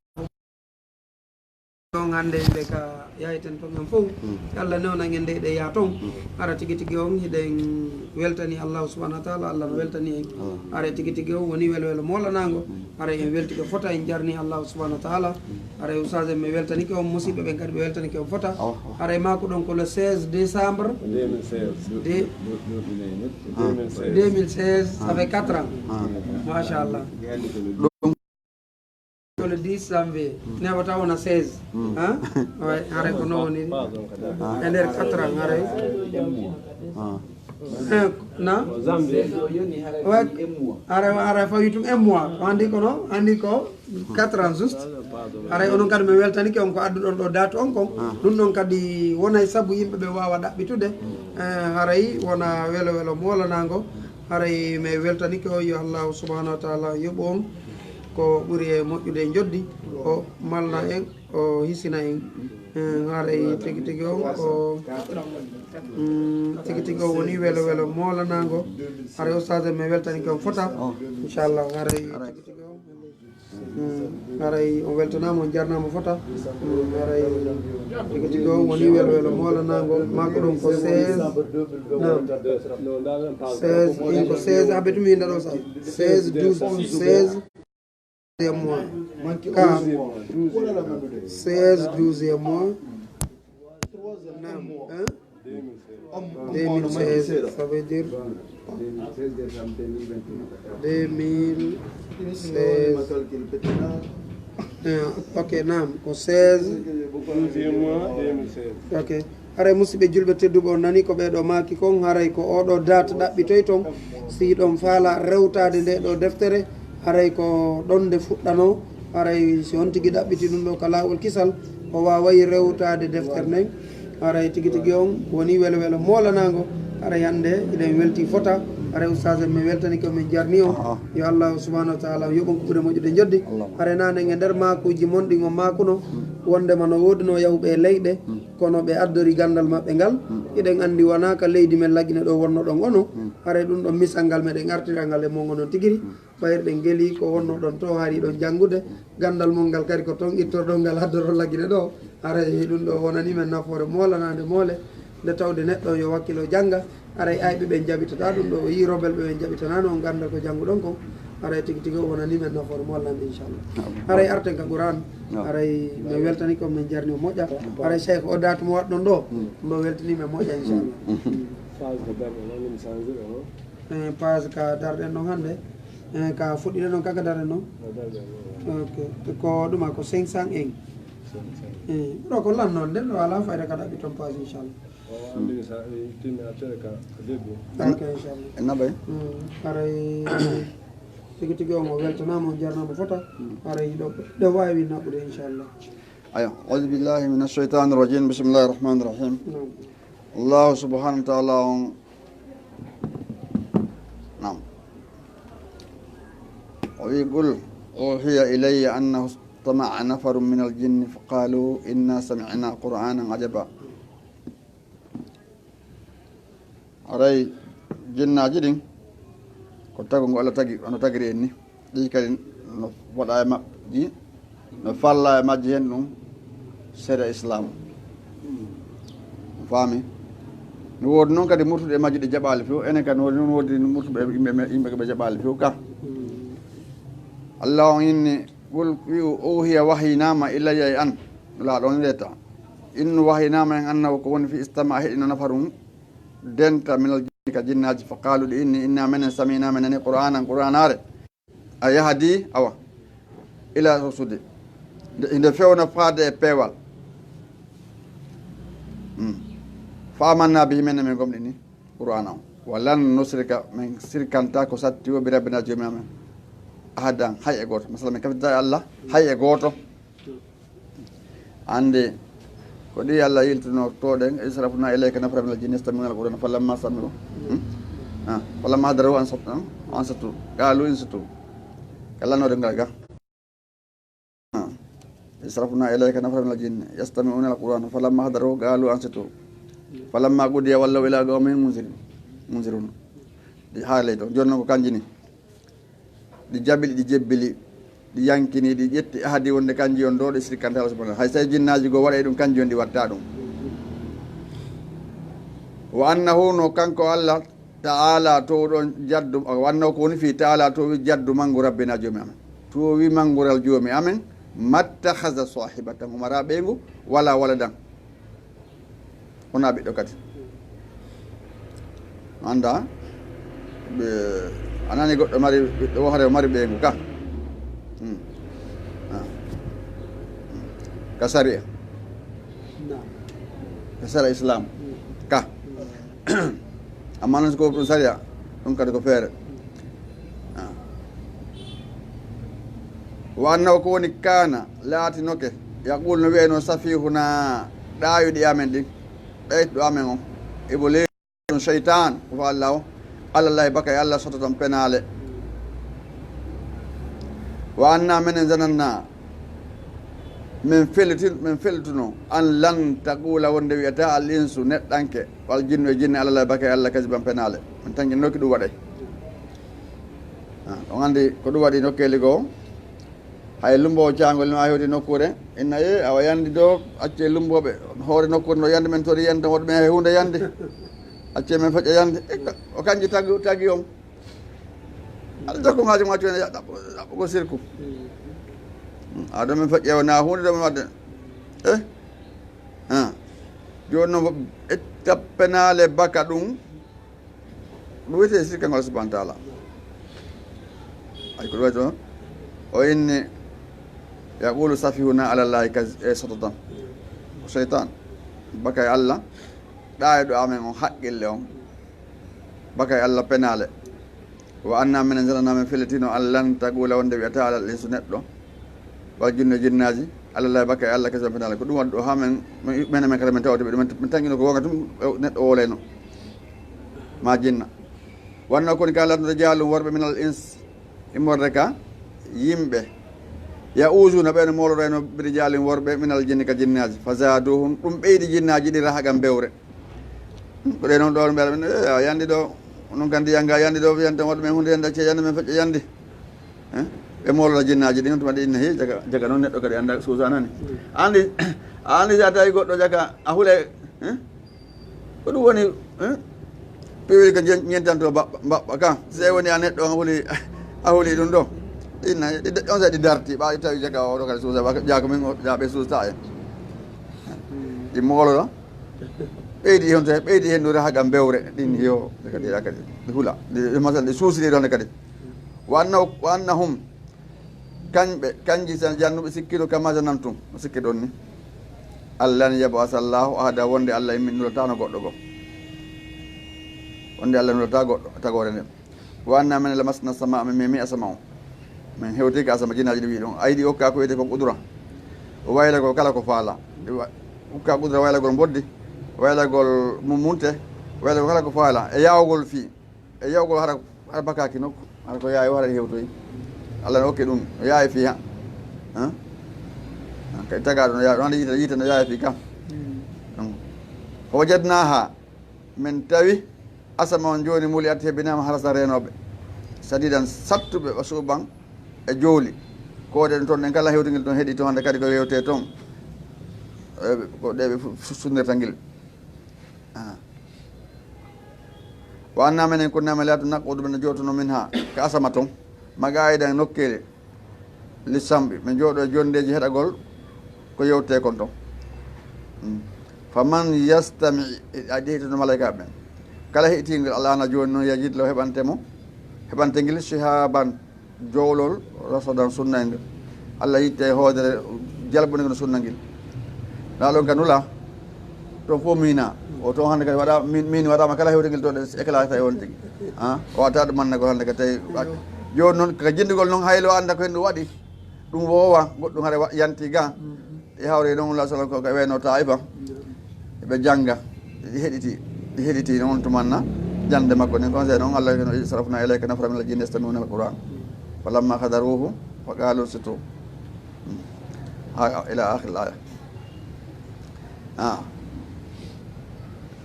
On hannde yimɓe ka yaheten ton en fof. Mm. Yo Allah newnan en nde eɗen yaha ton. Mm. Hara tigi tigi on hiɗen weltani Allahu subhanahu wa ta'ala, Allah no weltani en. Mm. Hara tigi tigi on woni welo welo moolanaango. Mm. Hara en weltike fota, en jarni Allahu subhanahu wa ta'ala. Mm. Hara ustaz en mi weltanike on, musidɓe ɓen kadi ɓe weltanike on fota. Oh, oh. Hara e maako ɗon ko le seize décembre. Deux mille seize. De-, deux mille seize. Deux mille seize, ça fait quatre ans. Ah. Machallah. Ko le dix janvier, newata wona seize. Mm. Hein? Ouais, haray ko noon woni. Ah. E nder quatre ans, haray. Ah. Eh, na? Ouais. Haray, haray fawi tun un mois. Ko anndi ko noon? Anndi ko quatre ans juste. Haray onon kadi mi weltanike on ko adduɗon ɗo date on kon. Ah. Ɗum ɗon kadi wonay sabu yimɓe ɓe waawa ɗaɓɓitude. Eh, haray wona welo welo moolanaango. Haray mi weltanike on, yo Allahu subhanahu wa ta'ala yoɓu on ko ɓuri e moƴƴude e njoddi, o malna en, o hisina en. Eh, haray tigi tigi on ko, mm, tigi tigi on woni welo welo moolanaango. Haray ustaz en mi weltanike on fota. Inchallah, haray tigi tigi on. Mm, haray on weltanaama, on jarnaama fota. Mm, haray tigi tigi on woni welo welo moolanaango. Makko ɗum ko seize. Naam. Seize, in ko seize, a ɓetumi inda ɗo sa. Seize, douze, seize e mois. Ka seize, douze e mois. Naam, hein? Deux mille seize, ça veut dire deux mille seize. Eh, ok, naam, ko seize. Douzième mois, deux mille seize. Ok. Haray musidɓe julɓe tedduɓe, on nani ko ɓeeɗo maaki kon, haray ko oɗo date ɗaɓɓitoy ton. Si ɗon faala rewtaade nde ɗo deftere, haray ko ɗon nde fuɗɗanoo. Haray si on tigi ɗaɓɓiti ɗum ɗo ka laawol kisal, o waaway rewtaade deftere nden. Haray tigi tigi on woni welo welo moolanaango. Haray hannde hiɗen welti fota. Haray ustaas en, min weltani ko min jarni on. Aha. Yo Allahu subhanahu wa taala yoɓ on ko ɓuri moƴƴude njoddi. Allahumma. Haray naane e nder maakuuji mon ɗin on maakuno, hmm, wondema no woodunoo yahuɓe e leyɗe, hmm, kono ɓe addori ganndal maɓɓe ngal. Hmm. Hiɗen anndi wonaa ka leydi men Lagine ɗo wonnoɗon ono. Hmm. Haray ɗum ɗon misal ngal meɗen artira ngal e mon onon tigiri. Hmm. Ɓayri ɗen ngeli ko wonnoɗon to, hari ɗon janngude. Ganndal mon ngal kadi ko ton ittorɗon ngal, addoron Lagine ɗo. Haray ɗum ɗo wonani men nafoore moolanaande moole, nde tawde neɗɗo yo wakkilo jannga. Haray ayɓe ɓen jaɓitata ɗum ɗo, o yii rebel ɓe ɓen jaɓitanaano, on gannda ko jannguɗon kon. Haray tigi tigi o wonani men nafoore moolanaande, inchallah. Naam. Haray arten ka Qur'an. Naam. Haray min weltani ko min jarni o moƴƴa. Naam. Haray Cheikh o date mo waɗɗon ɗo, hmm, ɗum ɗo weltani men moƴƴa, inchallah. Hmm. Hmm. Page ko darɗe noon, ɗum changé ɗo noon. Eh, page ka darɗen ɗon hannde. Eh, ka fuɗɗiɗen ɗon, ka ka darɗen ɗon. Ka darɗen ɗon. Ok. Ko ɗuma ko cinq cent un. Cinq cent. Eh, ɗo ko lan noon, nden ɗo alaa fayda ka ɗaɓɓi ton page, inchallah. O, anndi sa, eh, timmi a tere ka, ka debbo. Ok, inchallah. En naɓay? Mm, haray tigi tigi on o weltanaama, o jarnaama fota. Mm. Haray ɗo, ɗo waawi naɓude, inchallah. Ayo, أعوذ بالله من الشيطان الرجيم. بسم الله الرحمن الرحيم. Naam. Allahu subhanahu wa taala on, naam, o wi: قل أوحي إلي أنه استمع نفر من الجن فقالوا إنا سمعنا قرآنا عجبا. Haray jinnaaji ɗin ko tagu ngu Allah tagi, wano tagiri en ni. Ɗi kadi no waɗa e maɓɓe, no falla e majji hen ɗum sariya Islam. Faami? No woodi noon kadi murtuɓe e majji ɗi jaɓaali few. Enen kadi no woodi noon, woodi murtuɓe e yimɓe, yimɓe ko ɓe jaɓaali few ka. Allah on inni, قل, wi'u, أوحي, wahyinaama, إلي, e an. Laaɗo on reta. Innu, wahyinaama en, أنه, ko woni fii, استمع, heɗino, نفر, denta, من الجن, ka jinnaaji, فقالوا, ɗi inni, إنا, menen, سمعنا, men nani, قرآنا, Qur'aanaare, a yahdi, awa, إلى الرشد, nde, nde fewna faade e peewal. Hmm. فآمنا به, men, men gomɗini Qur'aana on. ولن نشرك, men sirkantaa ko satti o, بربنا, Joomi amen, أحدا, hay e gooto. Masala, men kafidata e Allah hay e gooto. Annde ko ɗi Allah yiltuno to ɗen: إذ صرفنا إليك نفرا من الجن يستمعون القرآن فلما سمعوا، hmm? Ah, فلما حضروه أنصت-, ah, أنصتوا قالوا أنصتوا. Ka lannoore ngal ga. Ah. إذ صرفنا إليك نفرا من الجن يستمعون القرآن فلما حضروه قالوا أنصتوا فلما قضي ولوا إلى قومهم منذرين. منذرون. Ɗi haalay ɗon. Jooni noon ko kanji ni. Ɗi jaɓili, ɗi jebbili, ɗi yankini, ɗi ƴetti ahadi wonde kanji on ɗo, ɗi sirkanta Allah subhanahu. Hay so jinnaaji goo waɗay ɗum, kanji on ɗi watta ɗum. وأنه, no kanko Allah, تعالى, toowɗo on jaddu, وأنه, ko woni fii, تعالى, toowi jaddu manngu, ربنا, Joomi amen. Toowi manngural Joomi amen, ما اتخذ صاحبة, mo maraa ɓeyngu, ولا ولدا. Wonaa ɓiɗɗo kadi. Annda, ɓe, a nani goɗɗo mari ɓiɗɗo, wo hare o mari ɓeyngu ka. Hmm. Ah. Hmm. Ka sariya. Naam. Ka sariya Islam. Hmm. Ka. Hmm. Amma noon, so ko ɗum sariya, ɗum kadi ko feere. Ah. وأنه, ko woni, كان, laatinoke, يقول, no wi'ayno, سفيهنا, ɗaayuɗi amen ɗin, ɗaytuɗo amen on, Ibliisu, seytaan, ko Allah o, على الله, baka e Allah, سخطا, penaale. وأنا, menen, ظننا, men felliti-, men fellituno, أن لن تقول, wonde wi'ataa, الإنس, neɗɗanke, والجن, e jinne, على الله, baka e Allah, كذبا, penaale. Men tanƴinnoki ɗum waɗay. Ah, on anndi ko ɗum waɗi nokkeeli goo. Hay lumboowo caangol no a hewti nokkuure, inna ye awa yandi do, accee lumbooɓe hoore nokkuure no yandi, men tori yandi tan, woɗɓe men hay huunde yandi. Accee men feƴƴa yandi. E ka-, o kanji tagi, tagi on. Aɗa jokko maaji ma cuwen ya ɗaɓɓo, ɗaɓɓo ko sirku. A ɗo men feƴƴa o na huunde ɗo men wadde. Eh? Ha. Jooni noon, etta penaale baka ɗum. Ɗum wiyetee sirkangol Allah subhanahu wa taala. Ay ko ɗum waɗi ɗon, o inni, "Yaqulu safihuna ala Allahi kaz-, e, sotatan." Ko seytaan. Baka e Allah, ɗaayɗo amen on, haqqille on. Baka e Allah penaale. Wa anna minen zananna, men fellitino, an lan taqula, wonde wiyata alal insu neɗɗo. Wal jinnu, jinnaaji, alallahi, baka e Allah, kesi on penaale. Ko ɗum waɗi ɗo haa men, men, men kala men tawata ɓe ɗum, men, men tanƴino ko wonga tum, e, neɗɗo woleyno. Ma jinna. Wanno koni ka latno rijalun, worɓe, minal ins, immorde ka yimɓe. Ya uzuna, ɓe no moolorayno bi rijalin, worɓe, minal jinni, ka jinnaaji. Fa zaduhum, ɗum ɓeydi jinnaaji ɗi rahaqa, bewre. Ko ɗe noon ɗoon mbeɗa men, eh, a yandi ɗo, onon kan ndiyan ga yandi ɗo, yanta waɗu men hunde yandi, acce yandi men feƴƴa yandi. Eh? Ɓe moolola jinnaaji ɗi, on tuma ɗi inna, he, jaga, jaga noon neɗɗo kadi annda suusa nani. Andi, andi si a tawi goɗɗo jaga, a hule, eh? Ko ɗum woni, eh? Piwil ko jen-, ñentanto ba-, mbaɓɓa kan. Si tawi woni a neɗɗo, a huli, a huli ɗum ɗo. Inna, ɗi, on sa ɗi darti, ɓa tawi jaga o ɗo kadi suusa, ba, jaako min o, jaɓe suusa en. Ɗi moolola. Ɓeydi heen to, ɓeydi heen no raha gam bewre ɗin yo, ɓe kadi, ɓe kadi, ɓe hula. Ɗi, ɗi masal, ɗi suusiri ɗon kadi. Wa anna, wa annahum, kañɓe, kanji sen jannuɓe sikkiro kama zanantum, no sikkirɗon ni. Allan yab'asa Allahu ahada, wonde Allah immin nulataano goɗɗo goo. Wonde Allah nulata goɗɗo, tagoore nden. Wa anna minen lamasna sama, min memi asama on. Min hewti ka asama, jinnaaji ɗi wi ɗum. Aydi okka ko wiyete ko qudura. O waylagol kala ko faala. Ɗi wa-, okka qudura waylagol mboddi, waylagol mummunte, waylagol kala ko faala. E yaawgol fii. E yaawgol hara, hara bakaaki nokku. Hara ko yaawi, hara hewtoyi. Allah no okki ɗum. O yaawi fii ha. Ha? Ha, kay tagaaɗo no yaawi, hande yiite, yiite no yaawi fii kam. Hmm. Fa wajadnaha. Min tawi asama on jooni muli atti hebbinaama harasa reenooɓe. Sadiidan sattuɓe wa suuban e jooli. Koode ɗum toon ɗen kala hewtingel toon heɗi toon hannde kadi ko yewtee toon. E, ko ɗe ɓe fu-, fu-, sunnirta ngel. Ah. Wa anna menen kunna men laatu naqudu men jootono min ha ka asama toon. Maga aydan nokkeele. Li sam'i, ɓe jooɗo e jonndeeji heɗagol ko yewtee kon ton. Mm. Fa man yastami, a jeytono malaykaaɓe ɓen. Kala heɗitiingel al'aana jooni non, yajid law heɓante mo, heɓante ngel shihaban, jowlol, rasadan sunnaynde. Allah yitte e hoodere jalbunde ngel sunna ngel. Ndaa ɗon ka nula, toon fof miina. O toon hannde kadi waɗa, min, min waɗaama kala hewtengel toon e éclat tawi on tigi. Ah, o watta ɗum manna ko hannde ka tawi waɗ-, jooni noon ka jinndugol noon haylo annda ko heen ɗum waɗi. Ɗum woowa, goɗɗum hare wa-, yanti ga. E hawre noon, la sallam ko ka wayno Taifa. Ɓe jannga, ɗi heɗiti, ɗi heɗiti noon tumanna jannde makko nden. Kon sey noon Allah no sarafna ilayka nafara min al-jinni yastami'una al-Qur'an. Falamma hadaruhu wa qalu ansitu. Ha, ila akhir al-aya. Ah.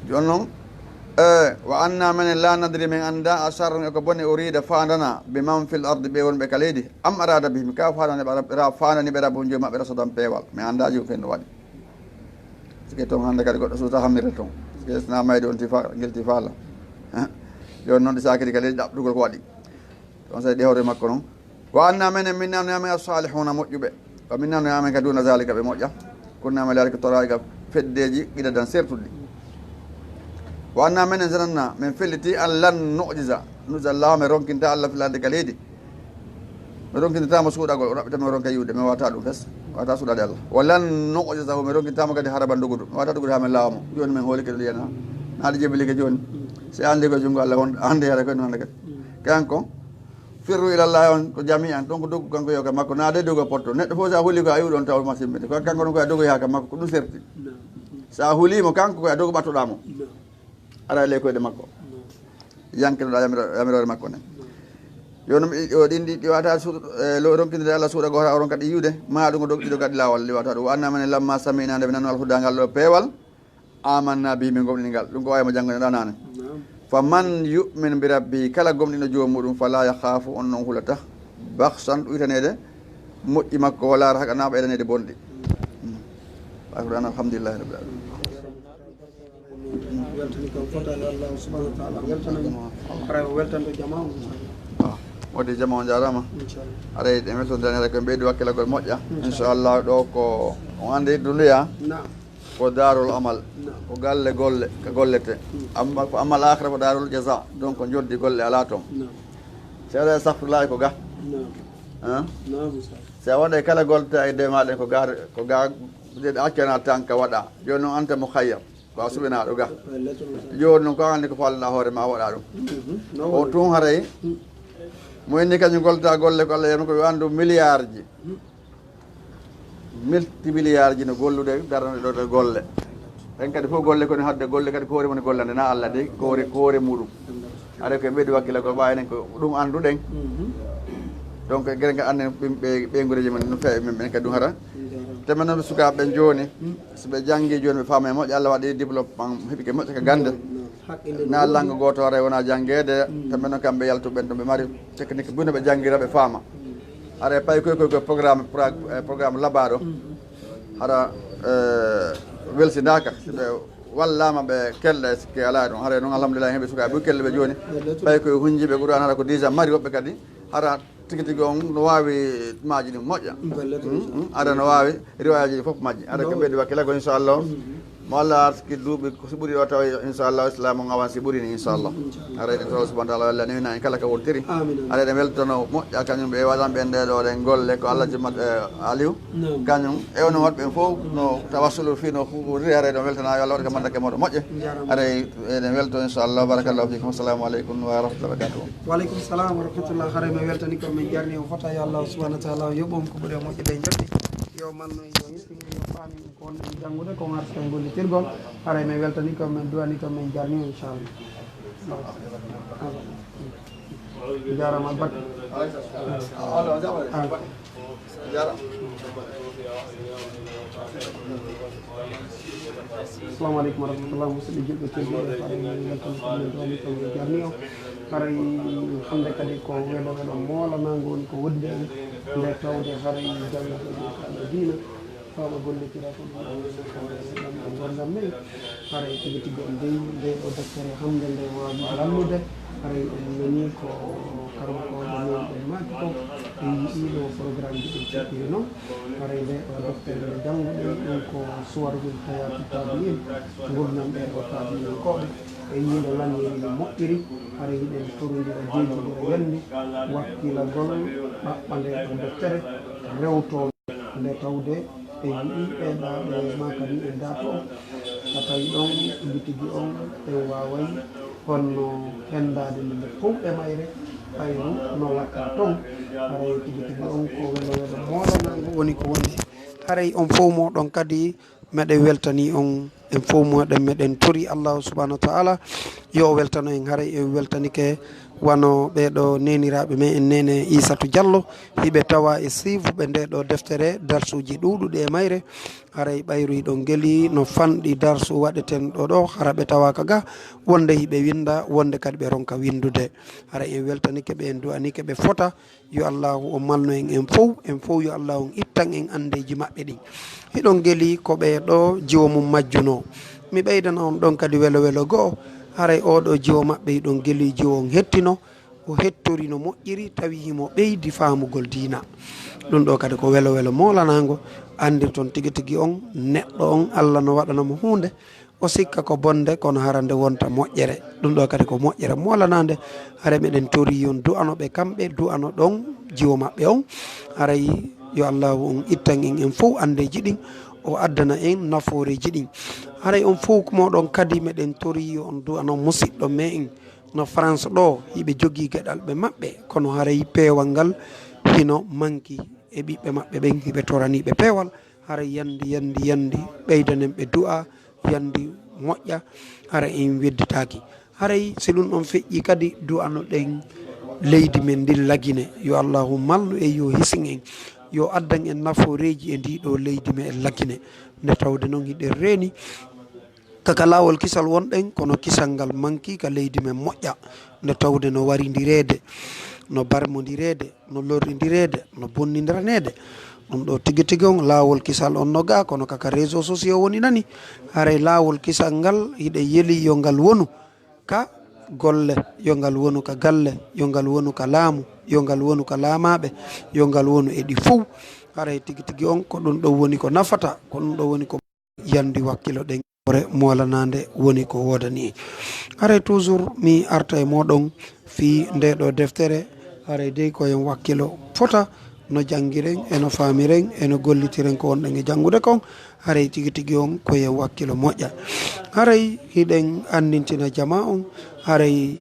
Jooni noon, eh, wa anna menen la nadri, men annda a sharrun e ko bone urida faandana bi man fil ardi, ɓe wonɓe ka leydi, am arada bihim, ka faandani ɓe, ra-, faandani ɓe rabbuhum joom maɓɓe rasadan peewal. Men annda jiko ken no waɗi. Sike toon hannde kadi goɗɗo suuta hammirde toon. Sike sina mayde on tifa, ngel tifaala. Jooni noon ɗi sakiri ka leydi ɗaɓɓutugol ko waɗi. Ɗon sey ɗi hawre makko noon. Wa anna menen min nanoya men as-salihuna moƴƴuɓe. Wa min nanoya men ka duna zalika ɓe moƴƴa. Kunna men laari ko toraaga feddeeji qidadan sertuɗi. Wa anna menen zananna men felliti an lan nu'jiza, nu'jiza Allah, men ronkinta Allah fil ardi ka leydi. Men ronkinta mo suuɗagol, o raɓɓita men ronka yiwde, men wata ɗum fes. Wata suuɗade Allah. Wa lan nu'jizahu, men ronkinta mo kadi haraban dogudu. Men wata dogudu ha men laawa mo. Jooni men hoolike ɗo yana. Naɗa jebbilike jooni. Si andi ko junngo Allah on, andi hara ko en wonde kadi. Kanko, firru ila Allah on ko jami'an, ɗon ko doggu kanko yo ka makko, na de dogo potto. Neɗɗo fof sa huli ko a iwɗon taw ma simbinde. Ko kanko ɗon ko a dogo yaha ka makko, ko ɗum serti. Sa hulimo kanko ko a dogo ɓattoɗa mo. Ara e ley koyɗe makko. Yankinoɗa yamiro-, yamiroore makko nden. Yo ɗum ɗi, o ɗin ɗi, ɗi wata su-, e, lo-, ronkinde Allah suuɗa goto o ronka ɗi yiwde, ma ɗum o dogi ɗiɗo gaɗi lawol, ɗi wata ɗum. Wa anna menen lamma sami'na nde ɓe nanu al huda ngal ɗo peewal, amanna bihi, min gomɗini ngal. Ɗum ko wawi mo janngo ɗanani. Naam. Fa man yu'min bi rabbihi, kala gomɗino joom muɗum, fala yakhafu, on non hulata, bakhsan, ɗuytaneede, moƴƴi makko, o laara haka na ɓeydaneede bonɗi. Alhamdulillahi rabbil alamin. Weltani kam fota yo Allah subhanahu wa ta'ala weltana mo. Haray o weltanto jama on, inchallah. Wodi jama on jarama. Inchallah. Haray ɗen weltondirani haray ko ɓeydi wakkilagol moƴƴa. Inchallah. Inchallah, ɗo ko on andi duniya. Naam. Ko darul amal. Naam. Ko galle golle, ko gollete. Hmm. Amma ko amal akhira ko darul jaza. Donc ko joddi golle ala ton. Naam. Seeɗa e safrulaay ko ga. Naam. Hein? Naam, Ustaz. Si a waɗay kala golte e de maɗen ko ga, ko ga, accana tan ka waɗa. Joni noon anta mukhayyar. Ko a suɓinaaɗo ga. Jooni noon ko an anndi ko faalnaa hoore ma a waɗa ɗum. Mhm. O tun haray. Mo inni kañum gollata golle ko Allah yiyata ko yo anndu milliard ji. Multimilliard ji no gollude darande ɗo ɗe golle. Ɓen kadi fof golle ko ni hadde golle kadi ko hoore mum gollande na Allah de ko hoore, ko hoore muɗum. Haray ko ɓeydi wakkila ko ɓa enen ko ɗum annduɗen. Donc gere nga annen ɓeygureji men no feewi men ɓen kadi ɗum hara. Te men noon sukaaɓe ɓen jooni. So ɓe janngi jooni ɓe faama e moƴƴo, Allah waɗi diplôme am heɓi ke moƴƴo ka gannde. Na langue gooto haray wona janngeede, kamɓe noon kamɓe yaltu ɓen ɗo ɓe mari technique buy no ɓe janngira ɓe faama. Haray pay koy koy koy programme, pra-, eh, programme labaɗo. Hara, eh, welsindaaka, so ɓe wallama ɓe kelle sikke ala ɗum. Haray noon alhamdulillah heɓe sukaaɓe buy kelle ɓe jooni. Pay koy hunjiɓe Qur'an hara ko déjà mari woɓɓe kadi. Hara tigi tigi on no waawi maaji ɗin moƴƴa. Aɗa no waawi riwayaji ɗi fof majji. Aɗa ko ɓeydi wakkila ko inchallah. Mo Allah arski duuɓi ko si ɓuri o tawa inchallah islam on awan si ɓuri ni inchallah. Aray ɗen tawa subhanahu wa ta'ala Allah newina en kala ka wontiri. Aray ɗen weltono moƴƴa kañum ɓe waɗan ɓen ɗe ɗo ɗen golle ko Allah jimmat e Aliou. Kañum e ono waɗ ɓen fof no tawassulu fi no huɓuri aray ɗon weltana yo Allah waɗ ka mandake moɗo moƴƴe. Aray eɗen welto inchallah. Barakallahu fikum. Assalamu aleykum wa rahmatullahi wa barakatuh. Wa aleykum salam wa rahmatullah. Haray mi weltani ko min jarni o fota yo Allah subhanahu wa ta'ala yoɓ on ko ɓuri e moƴƴude e njoɓdi. Yo manno yo yettin yo faami ko wonɗen janngude ko ngarti kay gollitirgol. Haray mi weltani ko min duwani to min jarni o inchallah. Jarama albarka. Assalamu aleykum wa rahmatullah. Musidɓe julɓe tedduɓe, haray min weltani ko min duwani ko min jarni o. Haray hannde kadi ko welo welo moolanaango woni ko wondi en nde tawde haray janngo ko diina. Fawɓe gollitira ko ɗum ɗo woni ko ngam men. Haray tigi tigi on dey nde ɗo deftere hannde nde waawi lannude. Haray en nani ko karamokooɓe men ɓen maaki ko en yiɗi ɗo programme ji ɗin ceɗɗiri noon. Haray nde ɗo deftere nde jannguɗen ɗum ko Suwarul Hayati Tabi'in, ngurndan ɓee ɗo tabi'inankooɓe. En yiino lanni no moƴƴiri. Haray hiɗen torondira jeejodira yandi wakkilagol ɓaɓɓa nde ɗo deftere rewto. Nde tawde en yiɗi ɓeeɗa ɓe makani e daato o, a tawi ɗon tigi tigi on en waaway honno henndaade nde nde fow e mayre ɓayru no watta ton. Haray tigi tigi on ko welo welo moolanango woni ko wondi. Haray on fow mooɗon kadi meɗen weltani on, en fow mooɗon meɗen tori Allahu subhanahu wa ta'ala yo o weltano en. Haray en weltanike wano ɓeeɗo neeniraaɓe men en neene Isatu Jallo, hiɓe tawa e siifuɓe nde ɗo deftere, darsuuji ɗuuɗuɗi e mayre. Haray ɓayru hiɗon geli no fanɗi darsu waɗeten ɗo ɗo, hara ɓe tawaaka ga, wonde hiɓe winnda, wonde kadi ɓe ronka winndude. Haray en weltanike ɓe, en du'anike ɓe fota, yo Allahu o malnu en, en fow, en fow yo Allahu on ittan en anndeeji maɓɓe ɗin. Hiɗon geli ko ɓee ɗo jiwo mum majjunoo. Mi ɓeydana on ɗon kadi welo welo go'o, haray oo ɗo jiwo maɓɓe hiɗon geli jiwo on hettino, o hettori no moƴƴiri, tawi himo ɓeydi faamugol diina. Ɗum ɗo kadi ko welo welo moolanaango, anndirton tigi tigi on, neɗɗo on, Alla no waɗana mo huunde, o sikka ko bonde, kono hara nde wonta moƴƴere. Ɗum ɗo kadi ko moƴƴere moolanaande. Haray meɗen tori yo on du'ano ɓe kamɓe, du'ano ɗon jiwo maɓɓe on. Haray yo Allahu on ittan en, en fow anndeeji ɗin, o addana en nafooreeji ɗin. Haray on fow ko moɗon kadi meɗen tori yo on du'ano musiɗɗo me en no France ɗo, hiɓe jogii geɗalɓe maɓɓe, kono haray peewal ngal hino manki e ɓiɓɓe maɓɓe ɓen, hiɓe toranii ɓe peewal. Haray yandi, yandi, yandi, ɓeydanen ɓe du'a, yandi moƴƴa, haray en wedditaaki. Haray si ɗum ɗon feƴƴi kadi, du'ano ɗen leydi men ndin Lagine. Yo Allahu malnu en, yo hisin en, yo addan en nafooreeji e ndii ɗoo leydi men Lagine. Nde tawde noon hiɗen reeni ka, ka laawol kisal wonɗen, kono kisal ngal manki ka leydi men moƴƴa, nde tawde no warindireede. no barmondireede, no lorrindireede, no bonnindiraneede. Ɗum ɗo tigi tigi on laawol kisal on no gaa, kono kaka réseau sociaux woni nani. Haray laawol kisal ngal hiɗen yeli yo ngal wonu ka golle, yo ngal wonu ka galle, yo ngal wonu ka laamu, yo ngal wonu ka laamaaɓe, yo ngal wonu e ɗi fow. Haray tigi tigi on ko ɗum ɗo woni ko nafata, ko ɗum ɗo woni ko yandi wakkilo ɗen. Hoore moolanaande woni ko woodani en. Haray toujours mi arta e mooɗon fii nde ɗo deftere, haray dey ko en wakkilo fota no janngiren, e no faamiren, e no gollitiren ko wonɗen e janngude kon. Haray tigi tigi on ko en wakkilo moƴƴa. Haray hiɗen anndintina jamaa on, haray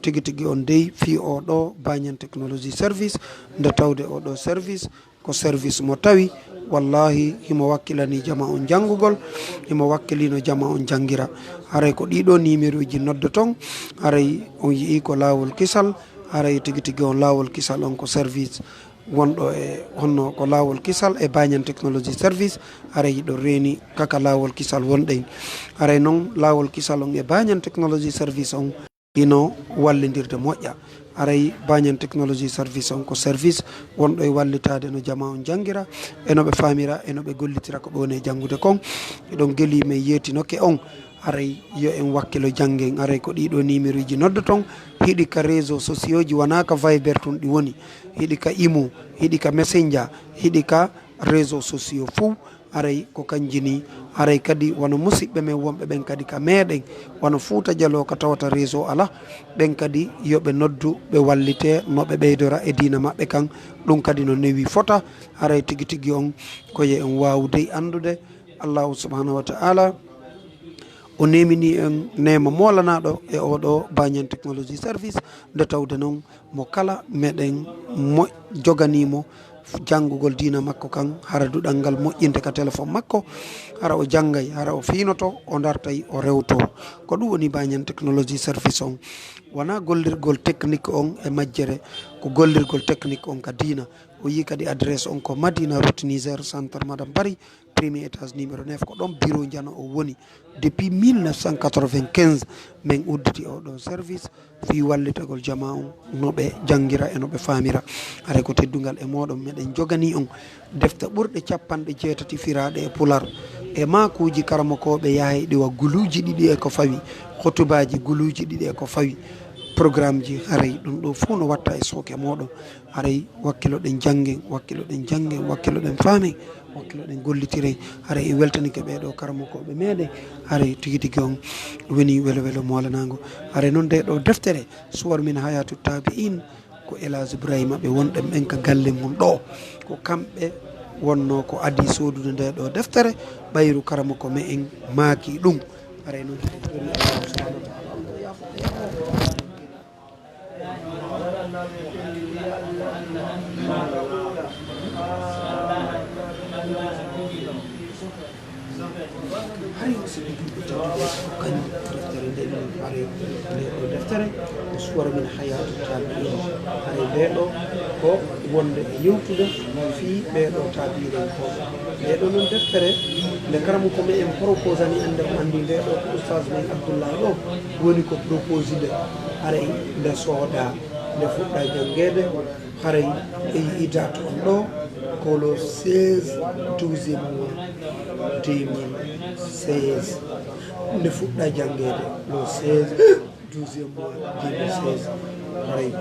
tigi tigi on dey fii oo ɗo Banyan Technology Service, nde tawde oo ɗo service ko service mo tawi, wallahi, himo wakkilani jamaa on janngugol, himo wakkilino jamaa on janngira. Haray ko ɗii ɗo numéro ji noddoton, haray on yi'i ko laawol kisal, haray tigi tigi on laawol kisal on ko service wonɗo e honno ko laawol kisal e Banyan Technology Service, haray hiɗo reeni kaka laawol kisal wonɗen. Haray non laawol kisal on e Banyan Technology Service on hino wallindirde moƴƴa. Haray Banyan Technology Service on ko service wonɗo e wallitaade no jamaa on janngira, e no ɓe faamira, e no ɓe gollitira ko ɓe woni e janngude kon. Hiɗon gelii men yeetinoke on, haray yo en wakkilo janngen. Haray ko ɗii ɗo numéro ji noddoton, hiɗi ka réseau sociaux ji, wanaa ka Viber tun ɗi woni, hiɗi ka Imo, hiɗi ka Messenger, hiɗi ka réseau sociaux fow. Haray ko kanji ni, haray kadi wano musiɓɓe men wonɓe ɓen kadi ka meɗen, wano Fuuta Jaloo ka tawata réseau alaa, ɓen kadi yo ɓe noddu, ɓe wallitee no ɓe ɓeydora e diina maɓɓe kan. Ɗum kadi no newi fota, haray tigi tigi on ko yo en waawu dey anndude Allahu subhanahu wa ta'ala o neemini en neema moolanaaɗo e oo ɗo Banyan Technology Service, nde tawde non mo kala meɗen mo joganii mo janngugol diina makko kan, hara duɗal ngal moƴƴinte ka téléphone makko, hara o janngay, hara o fiinoto, o dartay, o rewto. Ko ɗum woni Banyan Technology Service on. Wonaa gollirgol technique on e majjere, ko gollirgol technique on ka diina. O yii kadi adresse on ko Madina Route Niger, centre Madame Barry, premier étage numéro neuf, ko ɗon bureau Njano o woni. Depuis mille neuf cent quatre-vingt-quinze, men udditi oo ɗoo service fii wallitagol jamaa on no ɓe janngira e no ɓe faamira. Haray ko teddungal e mooɗon, meɗen joganii on defte ɓurɗe capanɗe jeetati firaaɗe e Pular, e maakuuji karamokooɓe yahayɗi wa guluuji ɗiɗi e ko fawi, hotubaaji guluuji ɗiɗi e ko fawi, programmeji. Haray ɗum ɗoo fow no watta e sooke mooɗon. Haray wakkiloɗen janngen, wakkiloɗen janngen, wakkiloɗen faamen, wakkiloɗen gollitiren. Haray en weltanike ɓee ɗoo karamokooɓe meɗen. Haray tigi tigi on woni welo welo moolanaango. Haray non ndee ɗoo deftere, Suwar min Hayatu Tabi'in, ko El Hadj Ibrahima ɓe wonɓe ɓen ka galle mum ɗoo. Ko kamɓe wonnoo ko adii soodude ndee ɗoo deftere, ɓayru karamoko me'en maaki ɗum. Haray non eɗen tori Allah subhanahu wa ta'ala, Allah yaafo. Hari musidɓe julɓe tedduɓe, ko kañum deftere nde min, hari nde ɗo deftere ko Suwar min Hayatu Tabi'in. Hari nde ɗo ko wonde e yewtude fii ɓee ɗo tabi'in en ko. Nde ɗo noon deftere nde karamoko me'en proposani en, nde o anndi nde ɗo ko Oustaz men Abdoullah ɗo woni ko proposé nde. Haray nde sooda, nde fuɗɗa janngeede, haray e yi'i date on ɗo ko le seize douzième mois deux mille seize. Nde fuɗɗa janngeede le seize douzième mois deux mille seize. Haray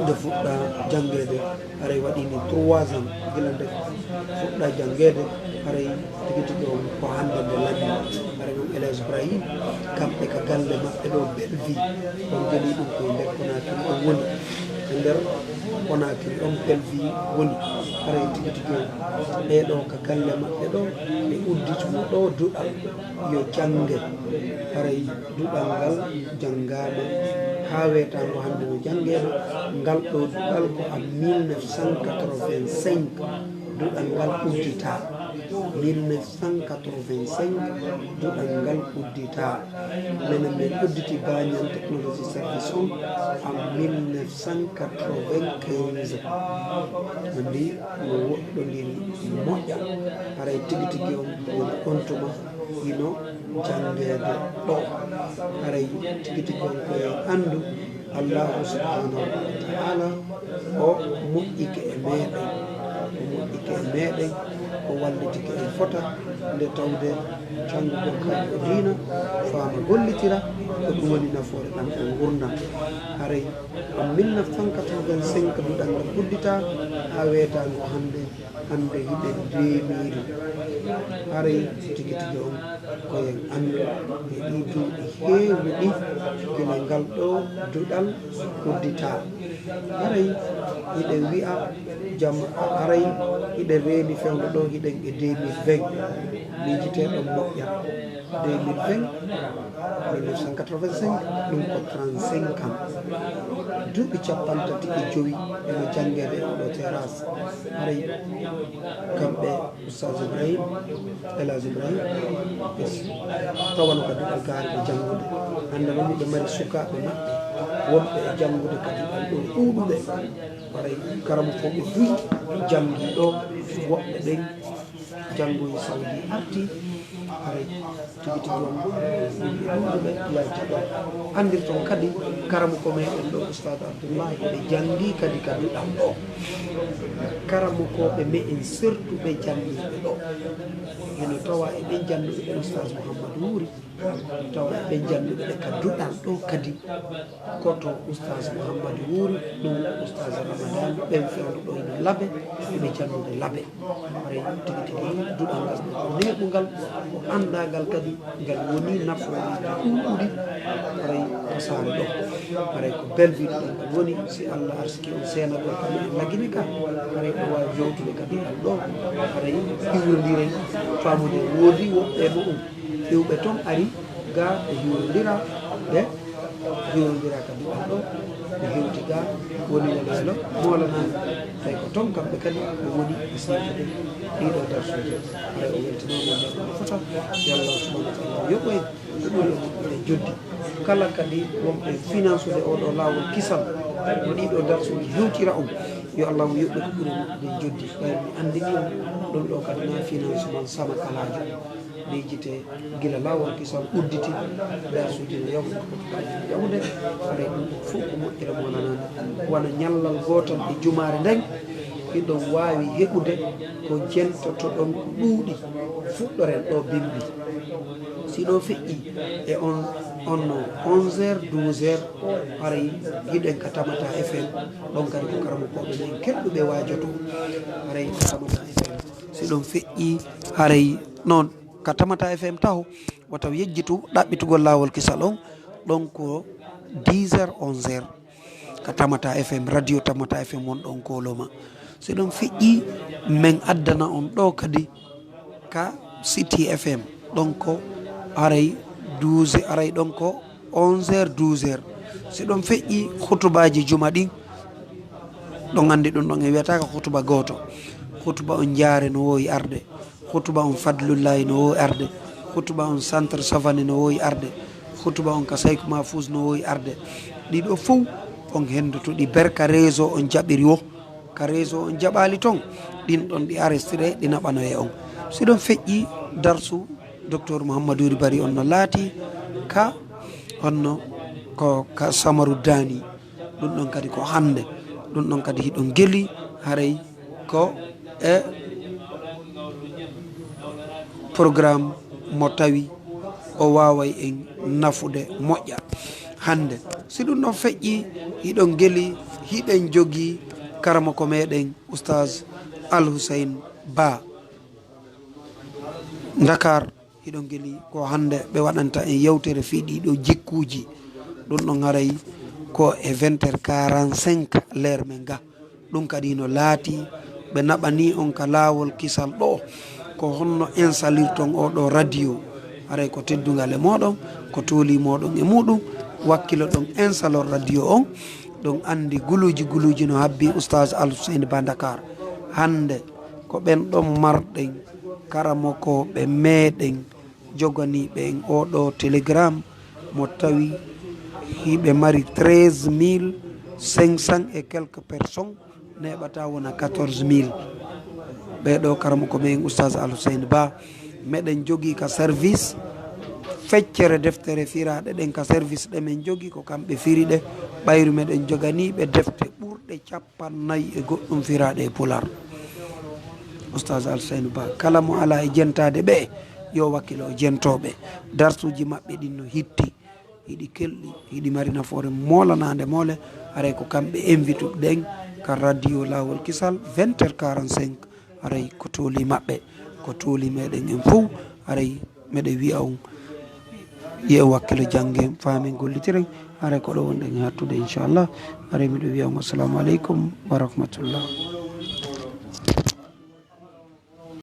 nde fuɗɗa janngeede, haray waɗi ni trois ans gila nde fuɗɗa janngeede. Haray tigi tigi on ko hannde nde lanni. Haray noon El Hadj Ibrahim, kamɓe ka galle maɓɓe ɗo Bellevue, on jeli ɗum koye nder Conakry on woni. E nder Conakry on Bellevue woni. Haray tigi tigi on, ɓee ɗo ka galle maɓɓe ɗo, ɓe uddituno ɗo duɗal yo jannge. Haray duɗal ngal janngaama haa weetaango hannde no janngeede. Ngal ɗo duɗal ko en mille neuf cent quatre-vingt-cinq duɗal ngal udditaa. Mille neuf cent quatre-vingt-cinq duɗal ngal udditaa. Minen min udditi Banyan Technology Service on en mille neuf cent quatre-vingt-quinze. Anndi no woɗɗondiri moƴƴa. Haray tigi tigi on woni on tuma hino janngeede ɗo. Haray tigi tigi on ko en anndu Allahu subhanahu wa ta'ala o moƴƴike e meɗen, o moƴƴike e meɗen, o wallitike en fota nde tawde canngugol kadi ko diina, faama gollitira, ko ɗum woni nafoore ɗam e ngurndan. Haray en mille neuf cent quatre-vingt-cinq duɗal ngal uddita haa weetaango hannde, hannde hiɗen deux mille. Haray tigi tigi on ko en anndu e ɗii duuɓi heewuɗi gila ngal ɗoo duɗal udditaa. Haray hiɗen wi'a jam, haray hiɗen reeni fewndo ɗoo, hiɗen e deux mille vingt. Miijiteeɗon moƴƴa. Deux mille vingt, mille neuf cent quatre-vingt-cinq, ɗum ko trente-cinq ans. Duuɓi cappanɗe tati e jowi eno janngee e oɗo terrasse. Haray kamɓe Oustaz Ibrahim, El Hadj Ibrahim, yes, tawano kadi ɓe gaari ɓe janngude. Hannde noon miɗo mari sukaaɓe maɓɓe wonɓe e janngude kadi ɓen ɗoo ɗuuɗuɓe. Haray karamokooɓe buy janngii ɗoo, woɓɓe ɓen janngoyi Saudi arti. Haray tigi tigi on yimɓe ɗuuɗuɓe yalta ɗo. Anndirton kadi karamoko meɗen ɗo, Oustaz Abdoulahi, ɓe janngii kadi ka duɗal ɗo. Karamokooɓe meɗen sertuɓe janngiiɓe ɗo. Hino tawa e ɓen jannduɓe ɓe Oustaz Mouhamadou Wuri, tawa e ɓen jannduɓe ɓe ka duɗal ɗo kadi. Koto Oustaz Mouhamadou Wuri, ɗum Oustaz Ramadan, ɓen fewndo ɗo ina Labe, ɓe janngude Labe. Haray tigi tigi duɗal ngal ko neeɓungal, ko anndaangal kadi, ngal woni nafoore ɗuuɗuɗi. Haray ko saare ɗo, haray ko Bellevue duɗal ngal woni, si Allah arsiki on seenagol kam en lagine ka, haray ɗo waawi yewtude ka duɗal ɗo, haray iwrondiren faamude woodi woɓɓe mo um iwɓe toon ari ga ɓe hiwrondira, ɓe hiwrondira ka duɗal ɗo, ɓe hewti ga woni welo welo moolanaani. Tawi ko toon kamɓe kadi ɓe woni e siifde ɗiɗo darsuuji. Haray o weltinaama e nder ɗo fota, yo Allah subhanahu wa ta'ala yoɓo en ko ɓuri e moƴƴude joddi. Kala kadi wonɓe finansude oɗo laawol kisal, no ɗiɗo darsuuji hewtira on, yo Allah mo yoɓɓe ko ɓuri e moƴƴude joddi. Ɓay mi anndini on, ɗum ɗo kadi na financement sama kalaajo. Miijite gila laawol kisal udditi, darsuuji no yahude, kotokaaji no yahude, haray ɗum ɗo fof ko moƴƴere moolanaande. Wona ñallal gootal e jumaare nden, hiɗon waawi heɓude ko jentotoɗon ko ɗuuɗi, fuɗɗoren ɗo bimbi. Si ɗo feƴƴi e on, on no onze heures, douze heures, haray hiɗen ka Tamata F M, ɗon kadi ko karamokooɓe men kelɗuɓe waajoto, haray ko Tamata F M. Si ɗon feƴƴi, haray noon ka Tamata F M taho, wata yejjitu ɗaɓɓitugol laawol kisal on, ɗon ko dix heures, onze heures, ka Tamata F M, radio Tamata F M won ɗon Koloma. Si ɗon feƴƴi, men addana on ɗo kadi ka City F M, ɗon ko haray douze, haray ɗon ko onze heures, douze heures. Si ɗon feƴƴi, khutubaaji juma ɗin, ɗon anndi ɗum ɗon en wiyata ko khutuba gooto. Khutuba on Jaare no woowi arde, khutuba on Fadlullahi no woowi arde, khutuba on Centre Savane no woowi arde, khutuba on ka Sayku Mahfouz no woowi arde. Ɗiɗo fow on henndoto ɗi ber ka réseau on jaɓiri wo, ka réseau on jaɓaali ton, ɗin ɗon ɗi arrêté, ɗi naɓanoye on. Si ɗon feƴƴi darsu Docteur Mouhamadou Ribari on no laati ka honno ko ka Samaru Daani. Ɗum ɗon kadi ko hannde, ɗum ɗon kadi hiɗon geli haray ko e programme mo tawi o waaway en nafude moƴƴa hannde. Si ɗum ɗon feƴƴi, hiɗon geli, hiɗen jogii karamoko meɗen Oustaz Al Hussein Ba. Dakar, hiɗon geli ko hannde ɓe waɗanta en yewtere fii ɗiɗo jikkuuji. Ɗum ɗon haray ko e vingt heures quarante-cinq l'heure men ga. Ɗum kadi no laati ɓe naɓani on ka laawol kisal ɗo. Ko honno insalirton oo ɗo radio? Haray ko teddungal e mooɗon, ko tooli mooɗon e muɗum, wakkiloɗon insalor radio on. Ɗum anndi guluuji guluuji no habbi Oustaz Al Hussein Ba Dakar. Hannde ko ɓen ɗon marɗen karamokooɓe meɗen joganiiɓe en oo ɗo télégramme mo tawi hiɓe mari treize mille cinq cents et quelques personnes, neeɓata wona quatorze mille. Ɓee ɗo karamoko men Oustaz Al Hussein Ba, meɗen jogii ka service Peccere deftere firaaɗe ɗen ka service ɗe men jogi, ko kamɓe firi ɗe. Ɓayru meɗen joganii ɓe defte ɓurɗe cappannayi e goɗɗum firaaɗe e Pular. Oustaz Alseynu Ba, kala mo alaa e jentaade ɓe, yo wakkilo o jentoo ɓe. Darsuuji maɓɓe ɗin no hitti, hiɗi kelɗi, hiɗi mari nafoore moolanaande moole. Haray ko kamɓe invituɓe ɗen ka radio Laawol Kisal, vingt heures quarante-cinq. Haray ko tooli maɓɓe, ko tooli meɗen en fow. Haray meɗen wi'a on, yo en wakkilo janngen, faamen, gollitiren. Haray ko ɗo wonɗen e hattude, inchallah. Haray miɗo wi'a on, assalamu aleykum wa rahmatullah.